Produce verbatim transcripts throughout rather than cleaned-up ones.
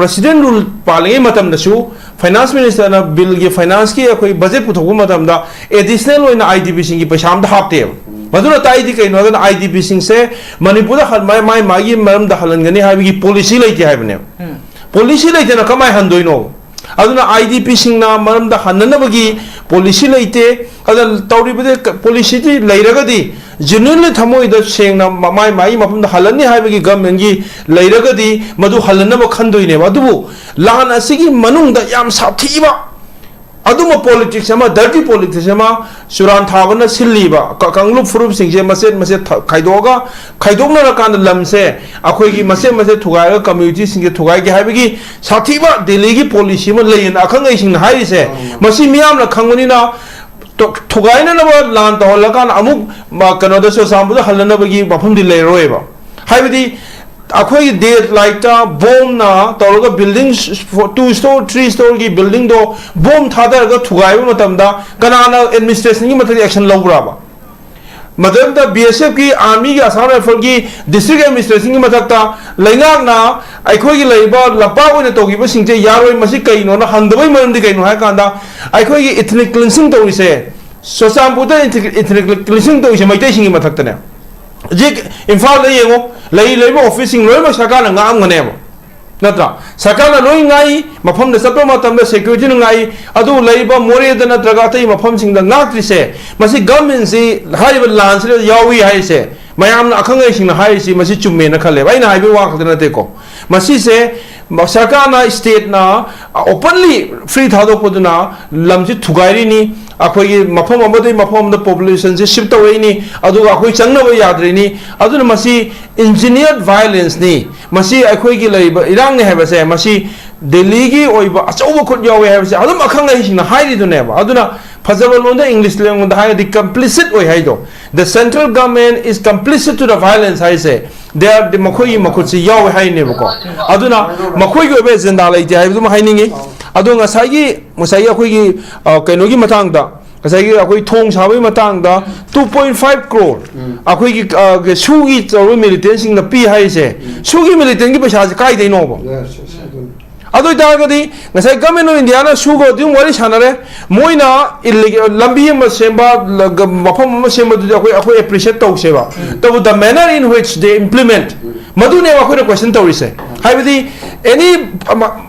President rule ꯄꯥꯜꯂꯤꯉꯩ ꯃꯇꯝꯗꯁꯨ finance ministerꯅ billꯒꯤ, financeꯀꯤ ꯑꯩꯈꯣꯏ budget ꯄꯨꯊꯣꯛꯄ ꯃꯇꯝꯗ additional ꯑꯣꯏꯅ IDPꯁꯤꯡꯒꯤ ꯄꯩꯁꯥ ꯑꯝꯇ ꯍꯥꯞꯇꯦꯕ꯫ ꯃꯗꯨꯅ ꯇꯥꯛꯏꯗꯤ ꯀꯩꯅꯣ ꯍꯥꯏꯔꯒꯅ IDPꯁꯤꯡꯁꯦ ꯃꯅꯤꯄꯨꯔꯗ ꯍꯟ-, ꯃꯥꯏ, ꯃꯥꯏ ꯃꯥꯒꯤ ꯃꯔꯝꯗ ꯍꯜꯍꯟꯒꯅꯤ ꯍꯥꯏꯕꯒꯤ policy ꯂꯩꯇꯦ ꯍꯥꯏꯕꯅꯦꯕ꯫ Policy ꯂꯩꯇꯅ ꯀꯃꯥꯏ ꯍꯟꯗꯣꯏꯅꯣ? ꯑꯗꯨꯅ IDPꯁꯤꯡꯅ ꯃꯔꯝꯗ ꯍꯟꯅꯅꯕꯒꯤ policy ꯂꯩꯇꯦ꯫ ꯑꯗ ꯇꯧꯔꯤꯕꯗꯤ ꯀ-, policyꯗꯤ ꯂꯩꯔꯒꯗꯤ genuinely ꯊꯃꯣꯏꯗ ꯁꯦꯡꯅ ꯃ-, ꯃꯥꯏ ꯃꯥꯒꯤ ꯃꯐꯝꯗ ꯍꯜꯂꯅꯤ ꯍꯥꯏꯕꯒꯤ governmentꯀꯤ ꯂꯩꯔꯒꯗꯤ ꯃꯗꯨ ꯍꯜꯂꯅꯕ ꯈꯟꯗꯣꯏꯅꯦꯕ꯫ ꯑꯗꯨꯕꯨ ꯂꯥꯟ ꯑꯁꯤꯒꯤ ꯃꯅꯨꯡꯗ ꯌꯥꯝ ꯁꯥꯊꯤꯕ ꯑꯗꯨꯝꯕ politics ꯑꯃ, dirty politics ꯑꯃ ꯆꯨꯔꯥꯟ ꯊꯥꯕꯅ ꯁꯤꯜꯂꯤꯕ ꯀ-, ꯀꯥꯡꯂꯨꯞ ꯐꯨꯔꯨꯞꯁꯤꯡꯁꯦ ꯃꯆꯦꯠ ꯃꯆꯦꯠ ꯊ-, ꯈꯥꯏꯗꯣꯛꯑꯒ, ꯈꯥꯏꯗꯣꯛꯅꯔꯀꯥꯟꯗ ꯂꯝꯁꯦ ꯑꯩꯈꯣꯏꯒꯤ ꯃꯆꯦꯠ ꯃꯆꯦꯠ ꯊꯨꯒꯥꯏꯔꯒ communityꯁꯤꯡꯁꯦ ꯊꯨꯒꯥꯏꯒꯦ ꯍꯥꯏꯕꯒꯤ ꯁꯥꯊꯤꯕ ꯗꯦꯜꯂꯤꯒꯤ policy ꯑꯃ ꯂꯩꯌꯦꯅ ꯑꯈꯪ ꯑꯍꯩꯁꯤꯡꯅ ꯍꯥꯏꯔꯤꯁꯦ꯫ ꯃꯁꯤ ꯃꯤꯌꯥꯝꯅ ꯈꯪꯕꯅꯤꯅ ꯇꯣ-, ꯊꯨꯒꯥꯏꯅꯅꯕ ꯂꯥꯟ ꯇꯧꯍꯜꯂꯀꯥꯟꯗ ꯑꯃꯨꯛ ꯃ-, ꯀꯩꯅꯣꯗ ꯆꯨꯔꯆꯥꯟꯄꯨꯔꯗ ꯍꯜꯂꯅꯕꯒꯤ ꯃꯐꯝꯗꯤ ꯂꯩꯔꯔꯣꯏꯕ꯫ ꯍꯥꯏꯕꯗꯤ ꯑꯩꯈꯣꯏꯒꯤ day and nightꯇ bombꯅ ꯇꯧꯔꯒ building two store, three storeꯒꯤ buildingꯗꯣ bomb ꯊꯥꯗꯔꯒ ꯊꯨꯒꯥꯏꯕ ꯃꯇꯝꯗ ꯀꯅꯥꯅ administrationꯒꯤ ꯃꯊꯛꯇ action ꯂꯧꯕ꯭ꯔꯥꯕ? ꯃꯇꯝꯗ BSFꯀꯤ, armyꯒꯤ, Assam Riflesꯀꯤ district administrationꯒꯤ ꯃꯊꯛꯇ ꯂꯩꯉꯥꯛꯅ ꯑꯩꯈꯣꯏꯒꯤ ꯂꯩꯔꯤꯕ ꯂꯝꯄꯥꯛ ꯑꯣꯏꯅ ꯇꯧꯈꯤꯕꯁꯤꯡꯁꯦ ꯌꯥꯔꯣꯏ, ꯃꯁꯤ ꯀꯩꯅꯣꯅ ꯍꯪꯗꯕꯒꯤ ꯃꯔꯝꯗꯤ ꯀꯩꯅꯣ ꯍꯥꯏ ꯀꯥꯟꯗ ꯑꯩꯈꯣꯏꯒꯤ ethnic cleansing ꯇꯧꯔꯤꯁꯦ, ꯆꯨꯔꯆꯥꯟꯄꯨꯔꯗ ethnic, ethnic cleansing ꯇꯧꯔꯤꯁꯦ ꯃꯩꯇꯩꯁꯤꯡꯒꯤ ꯃꯊꯛꯇꯅꯦ꯫ ꯍꯧꯖꯤꯛ ꯏꯝꯐꯥꯜꯗ ꯌꯦꯡꯉꯣ, ꯂꯩ-, ꯂꯩꯔꯤꯕ officeꯁꯤꯡ ꯂꯣꯏꯅꯃꯛ ꯁꯔꯀꯥꯔꯅ ꯉꯥꯛꯑꯝꯒꯅꯦꯕ, ꯅꯠꯇ꯭ꯔꯥ? ꯁꯔꯀꯥꯔꯅ ꯂꯣꯏ ꯉꯥꯛꯏ, ꯃꯐꯝꯗ ꯆꯠꯄ ꯃꯇꯝꯗ securityꯅ ꯉꯥꯛꯏ, ꯑꯗꯨꯕꯨ ꯂꯩꯔꯤꯕ ꯃꯣꯔꯦꯗ ꯅꯠꯇ꯭ꯔꯒ ꯑꯇꯩ ꯃꯐꯝꯁꯤꯡꯗ ꯉꯥꯛꯇ꯭ꯔꯤꯁꯦ, ꯃꯁꯤ governmentꯁꯤ ꯍꯥꯏꯔꯤꯕ ꯂꯥꯟꯁꯤꯗ ꯌꯥꯎꯏ ꯍꯥꯏꯔꯤꯁꯦ ꯃꯌꯥꯝꯅ, ꯑꯈꯪ ꯑꯍꯩꯁꯤꯡꯅ ꯍꯥꯏꯔꯤꯁꯤ ꯃꯁꯤ ꯆꯨꯝꯃꯦꯅ ꯈꯜꯂꯦꯕ꯫ ꯑꯩꯅ ꯍꯥꯏꯕꯒꯤ ꯋꯥ ꯈꯛꯇ ꯅꯠꯇꯦꯀꯣ꯫ ꯃꯁꯤꯁꯦ ꯁꯔꯀꯥꯔꯅ, stateꯅ openly free ꯊꯥꯗꯣꯛꯄꯗꯨꯅ ꯂꯝꯁꯤ ꯊꯨꯒꯥꯏꯔꯤꯅꯤ, ꯑꯩꯈꯣꯏꯒꯤ ꯃꯐꯝ ꯑꯃꯗꯒꯤ ꯃꯐꯝ ꯑꯃꯗ populationꯁꯦ shift ꯇꯧꯔꯛꯏꯅꯤ, ꯑꯗꯨꯒ ꯑꯩꯈꯣꯏ ꯆꯪꯅꯕ ꯌꯥꯗ꯭ꯔꯤꯅꯤ꯫ ꯑꯗꯨꯅ ꯃꯁꯤ engineered violenceꯅꯤ꯫ ꯃꯁꯤ ꯑꯩꯈꯣꯏꯒꯤ ꯂꯩꯔꯤꯕ ꯏꯔꯥꯡꯅꯤ ꯍꯥꯏꯕꯁꯦ, ꯃꯁꯤ ꯗꯦꯜꯂꯤꯒꯤ ꯑꯣꯏꯕ ꯑꯆꯧꯕ ꯈꯨꯠ ꯌꯥꯎꯋꯦ ꯍꯥꯏꯕꯁꯦ ꯑꯗꯨꯝ ꯑꯈꯪ ꯑꯍꯩꯁꯤꯡꯅ ꯍꯥꯏꯔꯤꯗꯨꯅꯦꯕ꯫ ꯑꯗꯨꯅ ꯐꯖꯕ ꯂꯣꯟꯗ, English ꯂꯣꯟꯗ ꯍꯥꯏꯔꯗꯤ complicit ꯑꯣꯏ ꯍꯥꯏꯗꯣ, the central government is complicit to the violence ꯍꯥꯏꯁꯦ, they are, ꯃꯈꯣꯏꯒꯤ ꯃꯈꯨꯠꯁꯤ ꯌꯥꯎꯋꯦ ꯍꯥꯏꯅꯦꯕꯀꯣ꯫ ꯑꯗꯨꯅ ꯃꯈꯣꯏꯒꯤ ꯑꯣꯏꯕ agenda ꯂꯩꯇꯦ ꯍꯥꯏꯕꯗꯨꯃ ꯍꯥꯏꯅꯤꯡꯉꯤ꯫ ꯑꯗꯣ ꯉꯁꯥꯏꯒꯤ, ꯉꯁꯥꯏꯒꯤ ꯑꯩꯈꯣꯏꯒꯤ, ꯑ, ꯀꯩꯅꯣꯒꯤ ꯃꯇꯥꯡꯗ, ꯉꯁꯥꯏꯒꯤ ꯑꯩꯈꯣꯏ ꯊꯣꯡ ꯁꯥꯕꯒꯤ ꯃꯇꯥꯡꯗ two point five crore ꯑꯩꯈꯣꯏꯒꯤ ꯁꯨꯒꯤ ꯇꯧꯔꯤꯕ ꯃꯤꯂꯤꯇꯦꯟꯁꯤꯡꯅ ꯄꯤ ꯍꯥꯏꯔꯤꯁꯦ, ꯁꯨꯒꯤ ꯃꯤꯂꯤꯇꯦꯟꯒꯤ ꯄꯩꯁꯥꯁꯦ ꯀꯥꯏꯗꯩꯅꯣꯕ? ꯑꯗꯨ ꯑꯣꯏꯇꯥꯔꯒꯗꯤ ꯉꯁꯥꯏ Government of Indiaꯅ ꯁꯨꯒ ꯑꯗꯨꯝ ꯋꯥꯔꯤ ꯁꯥꯟꯅꯔꯦ, ꯃꯣꯏꯅ ꯂꯝꯕꯤ ꯑꯃ ꯁꯦꯝꯕ, ꯃꯐꯝ ꯑꯃ ꯁꯦꯝꯕꯗꯨꯗꯤ ꯑꯩꯈꯣꯏ ꯑꯩꯈꯣꯏ appreciate ꯇꯧꯁꯦꯕ꯫ ꯎꯝ꯫ ꯇꯧꯕ, the manner in which they implement, ꯎꯝ, ꯃꯗꯨꯅꯦꯕ ꯑꯩꯈꯣꯏꯅ question ꯇꯧꯔꯤꯁꯦ꯫ ꯎꯝ꯫ ꯍꯥꯏꯕꯗꯤ any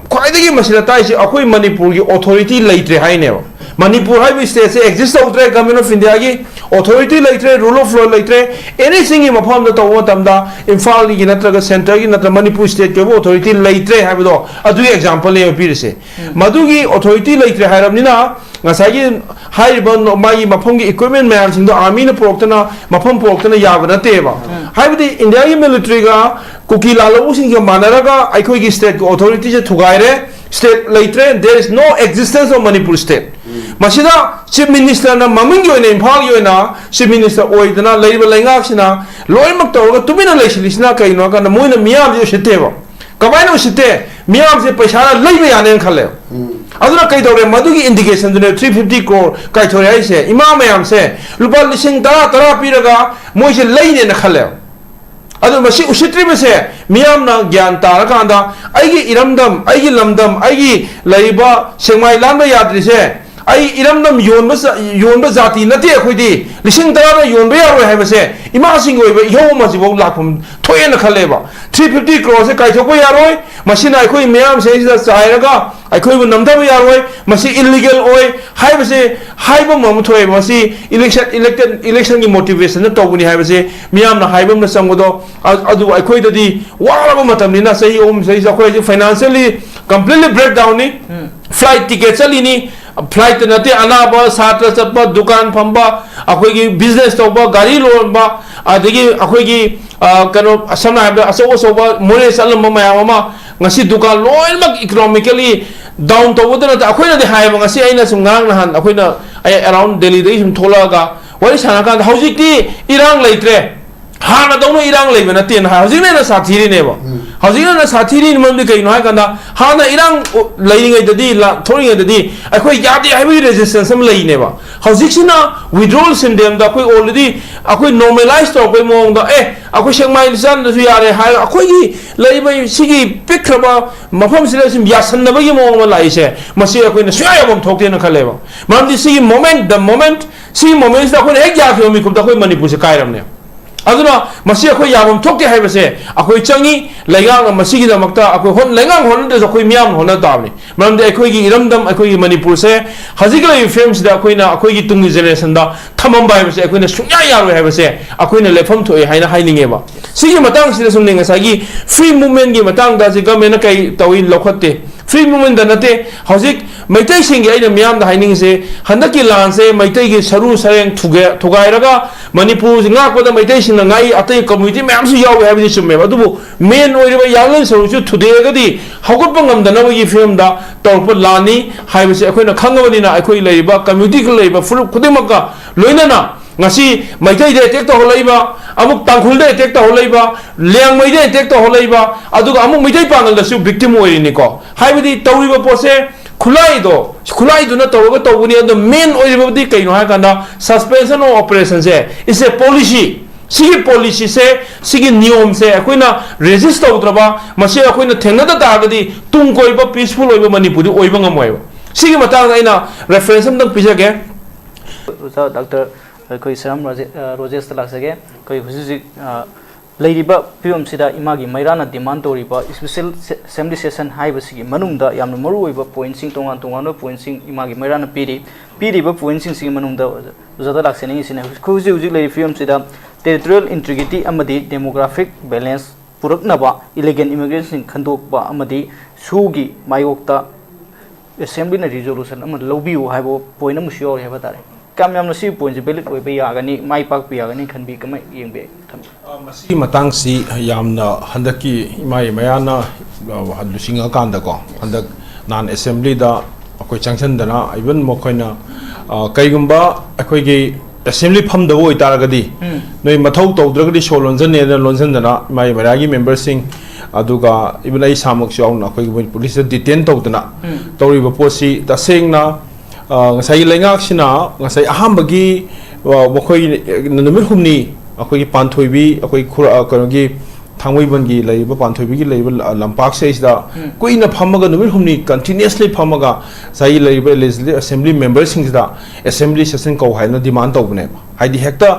ꯈ꯭ꯋꯥꯏꯗꯒꯤ ꯃꯁꯤꯗ ꯇꯥꯏꯁꯦ ꯑꯩꯈꯣꯏ ꯃꯅꯤꯄꯨꯔꯒꯤ authority ꯂꯩꯇ꯭ꯔꯦ ꯍꯥꯏꯅꯦꯕ꯫ ꯃꯅꯤꯄꯨꯔ ꯍꯥꯏꯕ stateꯁꯦ exist ꯇꯧꯗ꯭ꯔꯦ, Government of Indiaꯒꯤ authority ꯂꯩꯇ꯭ꯔꯦ, rule of law ꯂꯩꯇ꯭ꯔꯦ꯫ Anythingꯒꯤ ꯃꯐꯝꯗ ꯇꯧꯕ ꯃꯇꯝꯗ ꯏꯝꯐꯥꯜꯒꯤ ꯅꯠꯇ꯭ꯔꯒ centreꯒꯤ ꯅꯠꯇ꯭ꯔꯒ ꯃꯅꯤꯄꯨꯔ stateꯀꯤ ꯑꯣꯏꯕ authority ꯂꯩꯇ꯭ꯔꯦ ꯍꯥꯏꯕꯗꯣ ꯑꯗꯨꯒꯤ exampleꯅꯦꯕ ꯄꯤꯔꯤꯁꯦ꯫ ꯎꯝ꯫ ꯃꯗꯨꯒꯤ authority ꯂꯩꯇ꯭ꯔꯦ ꯍꯥꯏꯔꯕꯅꯤꯅ ꯉꯁꯥꯏꯒꯤ ꯍꯥꯏꯔꯤꯕ ꯃꯥꯒꯤ ꯃꯐꯝꯒꯤ equipment ꯃꯌꯥꯝꯁꯤꯡꯗꯣ armyꯅ ꯄꯨꯔꯛꯇꯅ, ꯃꯐꯝ ꯄꯨꯔꯛꯇꯅ ꯌꯥꯕ ꯅꯠꯇꯦꯕ꯫ ꯎꯝ꯫ ꯍꯥꯏꯕꯗꯤ Indiaꯒꯤ militaryꯒ ꯀꯨꯀꯤ ꯂꯥꯜꯍꯧꯕꯁꯤꯡꯒ ꯃꯥꯟꯅꯔꯒ ꯑꯩꯈꯣꯏꯒꯤ stateꯀꯤ authorityꯁꯦ ꯊꯨꯒꯥꯏꯔꯦ, state ꯂꯩꯇ꯭ꯔꯦ, there is no existence of Manipur state꯫ ꯎꯝ꯫ ꯃꯁꯤꯗ Chief Ministerꯅ ꯃꯃꯤꯡꯒꯤ ꯑꯣꯏꯅ, ꯏꯝꯐꯥꯜꯒꯤ ꯑꯣꯏꯅ Chief Minister ꯑꯣꯏꯗꯅ ꯂꯩꯔꯤꯕ ꯂꯩꯉꯥꯛꯁꯤꯅ ꯂꯣꯏꯅꯃꯛ ꯇꯧꯔꯒ ꯇꯨꯃꯤꯟꯅ ꯂꯩꯁꯤꯜꯂꯤꯁꯤꯅ ꯀꯩꯅꯣ ꯍꯥꯏ ꯀꯥꯟꯗ ꯃꯣꯏꯅ ꯃꯤꯌꯥꯝꯁꯦ ꯎꯁꯤꯠꯇꯦꯕ꯫ ꯀꯃꯥꯏꯅ ꯎꯁꯤꯠꯇꯦ? ꯃꯤꯌꯥꯝꯁꯦ ꯄꯩꯁꯥꯅ ꯂꯩꯕ ꯌꯥꯅꯦꯅ ꯈꯜꯂꯦꯕ꯫ ꯎꯝ꯫ ꯑꯗꯨꯅ ꯀꯩꯗꯧꯔꯦ? ꯃꯗꯨꯒꯤ indicationꯗꯨꯅꯦ three fifty crore ꯀꯥꯏꯊꯣꯔꯛꯑꯦ ꯍꯥꯏꯁꯦ꯫ ꯏꯃꯥ ꯃꯌꯥꯝꯁꯦ ꯂꯨꯄꯥ ꯂꯤꯁꯤꯡ ꯇꯔꯥ ꯇꯔꯥ ꯄꯤꯔꯒ ꯃꯣꯏꯁꯦ ꯂꯩꯅꯦꯅ ꯈꯜꯂꯦꯕ꯫ ꯑꯗꯨ ꯃꯁꯤ ꯎꯁꯤꯠꯇ꯭ꯔꯤꯕꯁꯦ ꯃꯤꯌꯥꯝꯅ ꯒ꯭ꯌꯥꯟ ꯇꯥꯔꯀꯥꯟꯗ ꯑꯩꯒꯤ ꯏꯔꯝꯗꯝ, ꯑꯩꯒꯤ ꯂꯝꯗꯝ, ꯑꯩꯒꯤ ꯂꯩꯔꯤꯕ ꯁꯦꯛꯃꯥꯏ ꯂꯥꯟꯕ ꯌꯥꯗ꯭ꯔꯤꯁꯦ, ꯑꯩ ꯏꯔꯝꯗꯝ ꯌꯣꯟꯕ ꯖꯥ-, ꯌꯣꯟꯕ ꯖꯥꯇꯤ ꯅꯠꯇꯦ ꯑꯩꯈꯣꯏꯗꯤ, ꯂꯤꯁꯤꯡ ꯇꯔꯥꯗ ꯌꯣꯟꯕ ꯌꯥꯔꯣꯏ ꯍꯥꯏꯕꯁꯦ ꯏꯃꯥꯁꯤꯡꯒꯤ ꯑꯣꯏꯕ ꯏꯍꯧ ꯑꯃꯁꯤꯐꯥꯎ ꯂꯥꯛꯐꯝ ꯊꯣꯛꯑꯦꯅ ꯈꯜꯂꯦꯕ꯫ Three fifty croreꯁꯦ ꯀꯥꯏꯊꯣꯛꯄ ꯌꯥꯔꯣꯏ, ꯃꯁꯤꯅ ꯑꯩꯈꯣꯏ ꯃꯤꯌꯥꯝꯁꯤꯡꯁꯤꯗ ꯆꯥꯏꯔꯒ ꯑꯩꯈꯣꯏꯕꯨ ꯅꯝꯊꯕ ꯌꯥꯔꯣꯏ, ꯃꯁꯤ illegal ꯑꯣꯏ ꯍꯥꯏꯕꯁꯦ ꯍꯥꯏꯕ ꯑꯃ ꯊꯣꯛꯑꯦꯕ꯫ ꯃꯁꯤ election, elected, electionꯒꯤ motivationꯗ ꯇꯧꯕꯅꯤ ꯍꯥꯏꯕꯁꯦ ꯃꯤꯌꯥꯝꯅ ꯍꯥꯏꯕ ꯑꯃ ꯆꯪꯕꯗꯣ, ꯑ-, ꯑꯗꯨ ꯑꯩꯈꯣꯏꯗꯗꯤ ꯋꯥꯔꯕ ꯃꯇꯝꯅꯤꯅ ꯆꯍꯤ ꯑꯍꯨꯝ ꯆꯍꯤꯁꯦ ꯑꯩꯈꯣꯏ ꯍꯧꯖꯤꯛ financially completely breakdownꯅꯤ꯫ ꯎꯝ꯫ Flight ticket ꯆꯠꯂꯤꯅꯤ, flight ꯅꯠꯇꯦ, ꯑꯅꯥꯕ, ꯁꯥꯇ꯭ꯔ ꯆꯠꯄ, ꯗꯨꯀꯥꯟ ꯐꯝꯕ, ꯑꯩꯈꯣꯏꯒꯤ business ꯇꯧꯕ, ꯒꯥꯔꯤ ꯂꯣꯟꯕ, ꯑꯗꯒꯤ ꯑꯩꯈꯣꯏꯒꯤ, ꯑ, ꯀꯩꯅꯣ, ꯁꯝꯅ ꯍꯥꯏꯔꯕꯗ ꯑꯆꯧ ꯑꯆꯧꯕ ꯃꯣꯔꯦ ꯆꯠꯂꯝꯕ ꯃꯌꯥꯝ ꯑꯃ ꯉꯁꯤ ꯗꯨꯀꯥꯟ ꯂꯣꯏꯅꯃꯛ economically down ꯇꯧꯕꯗ ꯅꯠꯇ, ꯑꯩꯈꯣꯏꯅꯗꯤ ꯍꯥꯏꯌꯦꯕ, ꯉꯁꯤ ꯑꯩꯅ ꯁꯨꯝ ꯉꯔꯥꯡ ꯅꯍꯥꯟ ꯑꯩꯈꯣꯏꯅ, ꯑꯩ around ꯗꯦꯜꯂꯤꯗꯒꯤ ꯁꯨꯝ ꯊꯣꯛꯂꯛꯑꯒ ꯋꯥꯔꯤ ꯁꯥꯟꯅꯔꯀꯥꯟꯗ ꯍꯧꯖꯤꯛꯇꯤ ꯏꯔꯥꯡ ꯂꯩꯇ꯭ꯔꯦ꯫ ꯍꯥꯟꯅꯗꯧꯅ ꯏꯔꯥꯡ ꯂꯩꯕ ꯅꯠꯇꯦꯅ ꯍꯥꯏ꯫ ꯍꯧꯖꯤꯛꯅ ꯍꯦꯟꯅ ꯁꯥꯊꯤꯔꯤꯅꯦꯕ꯫ ꯎꯝ꯫ ꯍꯧꯖꯤꯛꯅ ꯍꯦꯟꯅ ꯁꯥꯊꯤꯔꯤꯅ ꯃꯔꯝꯗꯤ ꯀꯩꯅꯣ ꯍꯥꯏ ꯀꯥꯟꯗ, ꯍꯥꯟꯅ ꯏꯔꯥꯡ ꯂꯩꯔꯤꯉꯩꯗꯗꯤ, ꯂꯥ-, ꯊꯣꯛꯂꯤꯉꯩꯗꯗꯤ ꯑꯩꯈꯣꯏ ꯌꯥꯗꯦ ꯍꯥꯏꯕꯒꯤ ꯔꯦꯖꯤꯁꯇꯦꯟꯁ ꯑꯃ ꯂꯩꯅꯦꯕ꯫ ꯍꯧꯖꯤꯛꯁꯤꯅ ꯋꯤꯗ꯭ꯔꯣꯜ ꯁꯤꯟꯗꯦꯝꯗ ꯑꯩꯈꯣꯏ ꯑꯣꯜꯔꯦꯗꯤ ꯑꯩꯈꯣꯏ ꯅꯣꯔꯃꯦꯂꯥꯏꯁ ꯇꯧꯔꯛꯄꯩ ꯃꯑꯣꯡꯗ, "ꯑꯦ, ꯑꯩꯈꯣꯏ ꯁꯦꯛꯃꯥꯏ ꯂꯤꯆꯥꯟꯗꯁꯨ ꯌꯥꯔꯦ" ꯍꯥꯏꯔꯒ ꯑꯩꯈꯣꯏꯒꯤ ꯂꯩꯔꯤꯕ ꯁꯤꯒꯤ ꯄꯤꯛꯈ꯭ꯔꯕ ꯃꯐꯝꯁꯤꯗ ꯁꯨꯝ ꯌꯥꯁꯟꯅꯕꯒꯤ ꯃꯑꯣꯡ ꯑꯃ ꯂꯥꯛꯏꯁꯦ, ꯃꯁꯤ ꯑꯩꯈꯣꯏꯅ ꯁꯨꯡꯌꯥ ꯌꯥꯐꯝ ꯊꯣꯛꯇꯦꯅ ꯈꯜꯂꯦꯕ꯫ ꯃꯔꯝꯗꯤ ꯁꯤꯒꯤ ꯃꯣꯃꯦꯟ, ꯗ ꯃꯣꯃꯦꯟ, ꯁꯤꯒꯤ ꯃꯣꯃꯦꯟꯁꯤꯗ ꯑꯩꯈꯣꯏꯅ ꯍꯦꯛ ꯌꯥꯈꯤꯕ ꯃꯤꯀꯨꯞꯇ ꯑꯩꯈꯣꯏ ꯃꯅꯤꯄꯨꯔꯁꯦ ꯀꯥꯏꯔꯕꯅꯦ꯫ ꯑꯗꯨꯅ ꯃꯁꯤ ꯑꯩꯈꯣꯏ ꯌꯥꯐꯝ ꯊꯣꯛꯇꯦ ꯍꯥꯏꯕꯁꯦ ꯑꯩꯈꯣꯏ ꯆꯪꯉꯤ꯫ ꯂꯩꯉꯥꯛꯅ ꯃꯁꯤꯒꯤꯗꯃꯛꯇ ꯑꯩꯈꯣꯏ ꯍꯣꯠ-, ꯂꯩꯉꯥꯛꯅ ꯍꯣꯠꯅꯗ꯭ꯔꯁꯨ ꯑꯩꯈꯣꯏ ꯃꯤꯌꯥꯝꯅ ꯍꯣꯠꯅ ꯇꯥꯕꯅꯤ꯫ ꯃꯔꯝꯗꯤ ꯑꯩꯈꯣꯏꯒꯤ ꯏꯔꯝꯗꯝ, ꯑꯩꯈꯣꯏꯒꯤ ꯃꯅꯤꯄꯨꯔꯁꯦ ꯍꯧꯖꯤꯛ ꯂꯩꯔꯤꯕ ꯐꯤꯕꯝꯁꯤꯗ ꯑꯩꯈꯣꯏꯅ ꯑꯩꯈꯣꯏꯒꯤ ꯇꯨꯡꯒꯤ ꯖꯦꯅꯦꯔꯦꯁꯟꯗ ꯊꯝꯃꯝꯕ ꯍꯥꯏꯕꯁꯦ ꯑꯩꯈꯣꯏꯅ ꯁꯨꯡꯌꯥ ꯌꯥꯔꯣꯏ ꯍꯥꯏꯕꯁꯦ ꯑꯩꯈꯣꯏꯅ ꯂꯦꯞꯐꯝ ꯊꯣꯛꯑꯦ ꯍꯥꯏꯅ ꯍꯥꯏꯅꯤꯡꯉꯦꯕ꯫ ꯁꯤꯒꯤ ꯃꯇꯥꯡꯁꯤꯗꯁꯨꯅꯦ, ꯉꯁꯥꯏꯒꯤ ꯐ꯭ꯔꯤ ꯃꯨꯚꯃꯦꯟꯒꯤ ꯃꯇꯥꯡꯗ ꯍꯧꯖꯤꯛ ꯒꯚꯔꯟꯃꯦꯟꯠꯅ ꯀꯩ ꯇꯧꯏ, ꯂꯧꯈꯠꯇꯦ꯫ ꯐ꯭ꯔꯤ ꯃꯨꯚꯃꯦꯟꯠꯇ ꯅꯠꯇꯦ, ꯍꯧꯖꯤꯛ ꯃꯩꯇꯩꯁꯤꯡꯒꯤ ꯑꯩꯅ ꯃꯤꯌꯥꯝꯗ ꯍꯥꯏꯅꯤꯡꯉꯤꯁꯦ, ꯍꯟꯗꯛꯀꯤ ꯂꯥꯟꯁꯦ ꯃꯩꯇꯩꯒꯤ ꯁꯔꯨ ꯁꯔꯦꯡ ꯊꯨꯒꯥꯏ-, ꯊꯨꯒꯥꯏꯔꯒ ꯃꯅꯤꯄꯨꯔꯁꯤ ꯉꯥꯛꯄꯗ ꯃꯩꯇꯩꯁꯤꯡꯅ ꯉꯥꯛꯏ, ꯑꯇꯩ ꯀꯝꯃ꯭ꯌꯨꯅꯤꯇꯤ ꯃꯌꯥꯝꯁꯨ ꯌꯥꯎꯏ ꯍꯥꯏꯕꯗꯤ ꯆꯨꯝꯃꯦꯕ꯫ ꯑꯗꯨꯕꯨ ꯃꯦꯟ ꯑꯣꯏꯔꯤꯕ ꯌꯥꯡꯂꯦꯟ ꯁꯔꯨꯁꯨ ꯊꯨꯗꯦꯛꯑꯒꯗꯤ ꯍꯧꯒꯠꯄ ꯉꯝꯗꯅꯕꯒꯤ ꯐꯤꯕꯝꯗ ꯇꯧꯔꯛꯄ ꯂꯥꯟꯅꯤ ꯍꯥꯏꯕꯁꯦ ꯑꯩꯈꯣꯏꯅ ꯈꯪꯉꯕꯅꯤꯅ, ꯑꯩꯈꯣꯏ ꯂꯩꯔꯤꯕ ꯀꯝꯃ꯭ꯌꯨꯅꯤꯇꯤ ꯂꯩꯔꯤꯕ ꯐꯨꯔꯨꯞ ꯈꯨꯗꯤꯡꯃꯛꯀ ꯂꯣꯏꯅꯅ ꯉꯁꯤ ꯃꯩꯇꯩꯗ ꯑꯦꯇꯦꯛ ꯇꯧꯍꯜꯂꯛꯏꯕ, ꯑꯃꯨꯛ ꯇꯥꯡꯈꯨꯜꯗ ꯑꯦꯇꯦꯛ ꯇꯧꯍꯜꯂꯛꯏꯕ, ꯂꯤꯌꯥꯡꯃꯩꯗ ꯑꯦꯇꯦꯛ ꯇꯧꯍꯜꯂꯛꯏꯕ, ꯑꯗꯨꯒ ꯑꯃꯨꯛ ꯃꯩꯇꯩ ꯄꯥꯉꯜꯗꯁꯨ ꯚꯤꯛꯇꯤꯝ ꯑꯣꯏꯔꯤꯅꯤꯀꯣ꯫ ꯍꯥꯏꯕꯗꯤ ꯇꯧꯔꯤꯕ ꯄꯣꯠꯁꯦ ꯈꯨꯠꯂꯥꯏꯗꯣ, ꯈꯨꯠꯂꯥꯏꯗꯨꯅ ꯇꯧꯔꯒ ꯇꯧꯕꯅꯤ꯫ ꯑꯗꯣ ꯃꯦꯟ ꯑꯣꯏꯔꯤꯕꯗꯤ ꯀꯩꯅꯣ ꯍꯥꯏ ꯀꯥꯟꯗ, suspension of operation say is a policy꯫ ꯁꯤꯒꯤ ꯄꯣꯂꯤꯁꯤꯁꯦ, ꯁꯤꯒꯤ ꯅꯤꯌꯣꯝꯁꯦ ꯑꯩꯈꯣꯏꯅ ꯔꯦꯖꯤꯁ ꯇꯧꯗ꯭ꯔꯕ, ꯃꯁꯤ ꯑꯩꯈꯣꯏꯅ ꯊꯦꯡꯅꯗ ꯇꯥꯔꯒꯗꯤ ꯇꯨꯡ ꯀꯣꯏꯕ ꯄꯤꯁꯐꯨꯜ ꯑꯣꯏꯕ ꯃꯅꯤꯄꯨꯔꯗꯤ ꯑꯣꯏꯕ ꯉꯝꯃꯣꯏꯕ꯫ ꯁꯤꯒꯤ ꯃꯇꯥꯡꯗ ꯑꯩꯅ ꯔꯦꯐꯔꯦꯟꯁ ꯑꯝꯇꯪ ꯄꯤꯖꯒꯦ꯫ ꯑꯣꯖꯥ ꯗꯥꯛꯇꯔ ꯑꯩꯈꯣꯏ ꯁꯔꯝ ꯔꯥꯖꯦ-, ꯑ, ꯔꯣꯖꯦꯁꯇ ꯂꯥꯛꯆꯒꯦ꯫ ꯑꯩꯈꯣꯏ ꯍꯧꯖꯤꯛ ꯍꯧꯖꯤꯛ, ꯑ, ꯂꯩꯔꯤꯕ ꯐꯤꯕꯝꯁꯤꯗ ꯏꯃꯥꯒꯤ ꯃꯩꯔꯥꯅ ꯗꯤꯃꯥꯟ ꯇꯧꯔꯤꯕ ꯏꯁꯄꯤꯁꯦꯜ ꯁꯦ-, ꯑꯦꯁꯦꯝꯕ꯭ꯂꯤ ꯁꯦꯁꯟ ꯍꯥꯏꯕꯁꯤꯒꯤ ꯃꯅꯨꯡꯗ ꯌꯥꯝꯅ ꯃꯔꯨꯑꯣꯏꯕ ꯄꯣꯏꯟꯠꯁꯤꯡ, ꯇꯣꯉꯥꯟ ꯇꯣꯉꯥꯟꯕ ꯄꯣꯏꯟꯠꯁꯤꯡ ꯏꯃꯥꯒꯤ ꯃꯩꯔꯥꯅ ꯄꯤꯔꯤ꯫ ꯄꯤꯔꯤꯕ ꯄꯣꯏꯟꯠꯁꯤꯡꯁꯤꯒꯤ ꯃꯅꯨꯡꯗ ꯑꯣꯖꯥꯗ ꯂꯥꯛꯆꯅꯤꯡꯉꯤꯁꯤꯅ, ꯍꯧꯖꯤꯛ ꯍꯧꯖꯤꯛ ꯂꯩꯔꯤꯕ ꯐꯤꯕꯝꯁꯤꯗ ꯇꯦꯔꯤꯇꯣꯔꯤꯌꯦꯜ ꯏꯟꯇꯤꯒ꯭ꯔꯤꯇꯤ ꯑꯃꯗꯤ ꯗꯦꯃꯣꯒ꯭ꯔꯥꯐꯤꯛ ꯕꯦꯂꯦꯟꯁ ꯄꯨꯔꯛꯅꯕ ꯏꯂꯤꯒꯦꯜ ꯏꯃꯤꯒ꯭ꯔꯦꯟꯁꯤꯡ ꯈꯟꯗꯣꯛꯄ ꯑꯃꯗꯤ ꯁꯨꯒꯤ ꯃꯥꯌꯣꯛꯇ ꯑꯦꯁꯦꯝꯕ꯭ꯂꯤꯅ ꯔꯤꯖꯣꯂꯨꯁꯟ ꯑꯃ ꯂꯧꯕꯤꯌꯨ ꯍꯥꯏꯕ ꯄꯣꯏꯟꯠ ꯑꯃꯁꯨ ꯌꯥꯎꯔꯤ ꯍꯥꯏꯕ ꯇꯥꯔꯦ꯫ ꯀꯌꯥꯝ ꯌꯥꯝꯅ ꯁꯤ ꯄꯣꯏꯟꯠꯁꯦ ꯚꯦꯂꯤꯗ ꯑꯣꯏꯕ ꯌꯥꯒꯅꯤ, ꯃꯥꯏ ꯄꯥꯛꯄ ꯌꯥꯒꯅꯤ ꯈꯟꯕꯤ, ꯀꯃꯥꯏꯅ ꯌꯦꯡꯕꯤ? ꯊꯝꯕꯤ꯫ ꯑ, ꯃꯁꯤꯒꯤ ꯃꯇꯥꯡꯁꯤ ꯌꯥꯝꯅ ꯍꯟꯗꯛꯀꯤ ꯏꯃꯥ ꯃꯌꯥꯅ, ꯑ, ꯂꯨꯆꯤꯡꯉꯀꯥꯟꯗꯀꯣ, ꯍꯟꯗꯛ ꯅꯍꯥꯟ ꯑꯦꯁꯦꯝꯕ꯭ꯂꯤꯗ ꯑꯩꯈꯣꯏ ꯆꯪꯁꯤꯟꯗꯅ, ꯏꯚꯟ ꯃꯈꯣꯏꯅ, ꯑ, ꯀꯩꯒꯨꯝꯕ ꯑꯩꯈꯣꯏꯒꯤ ꯑꯦꯁꯦꯝꯕ꯭ꯂꯤ ꯐꯝꯗꯕ ꯑꯣꯏꯇꯥꯔꯒꯗꯤ, ꯎꯝ꯫ ꯅꯣꯏ ꯃꯊꯧ ꯇꯧꯗ꯭ꯔꯒꯗꯤ ꯁꯣ ꯂꯣꯟꯖꯟꯅꯦꯅ ꯂꯣꯟꯖꯟꯗꯅ ꯏꯃꯥ ꯃꯦꯔꯥꯒꯤ ꯃꯦꯝꯕꯔꯁꯤꯡ, ꯑꯗꯨꯒ even ꯑꯩ ꯏꯁꯥꯃꯛꯁꯨ ꯌꯥꯎꯅ ꯑꯩꯈꯣꯏꯒꯤ ꯃꯣꯏ ꯄꯨꯂꯤꯁꯇ ꯗꯤꯇꯦꯟ ꯇꯧꯗꯅ ꯎꯝ꯫ ꯇꯧꯔꯤꯕ ꯄꯣꯠꯁꯤ ꯇꯁꯦꯡꯅ, ꯑ, ꯉꯁꯥꯏꯒꯤ ꯂꯩꯉꯥꯛꯁꯤꯅ ꯉꯁꯥꯏ ꯑꯍꯥꯟꯕꯒꯤ, ꯑ, ꯃꯈꯣꯏ ꯅꯨꯃꯤꯠ ꯍꯨꯝꯅꯤ ꯑꯩꯈꯣꯏꯒꯤ ꯄꯥꯟꯊꯣꯏꯕꯤ, ꯑꯩꯈꯣꯏ ꯈꯨꯔ-, ꯑ, ꯀꯩꯅꯣꯒꯤ ꯊꯥꯡꯃꯩꯕꯟꯒꯤ ꯂꯩꯔꯤꯕ ꯄꯥꯟꯊꯣꯏꯕꯤꯒꯤ ꯂꯩꯔꯤꯕ ꯂ-, ꯂꯝꯄꯥꯛꯁꯦ ꯁꯤꯗ ꯎꯝ꯫ ꯀꯨꯏꯅ ꯐꯝꯃꯒ, ꯅꯨꯃꯤꯠ ꯍꯨꯝꯅꯤ continuously ꯐꯝꯃꯒ ꯉꯁꯥꯏꯒꯤ ꯂꯩꯔꯤꯕ legislative assembly memberꯁꯤꯡꯁꯤꯗ assembly session ꯀꯧ ꯍꯥꯏꯅ demand ꯇꯧꯕꯅꯦꯕ꯫ ꯍꯥꯏꯗꯤ ꯍꯦꯛꯇ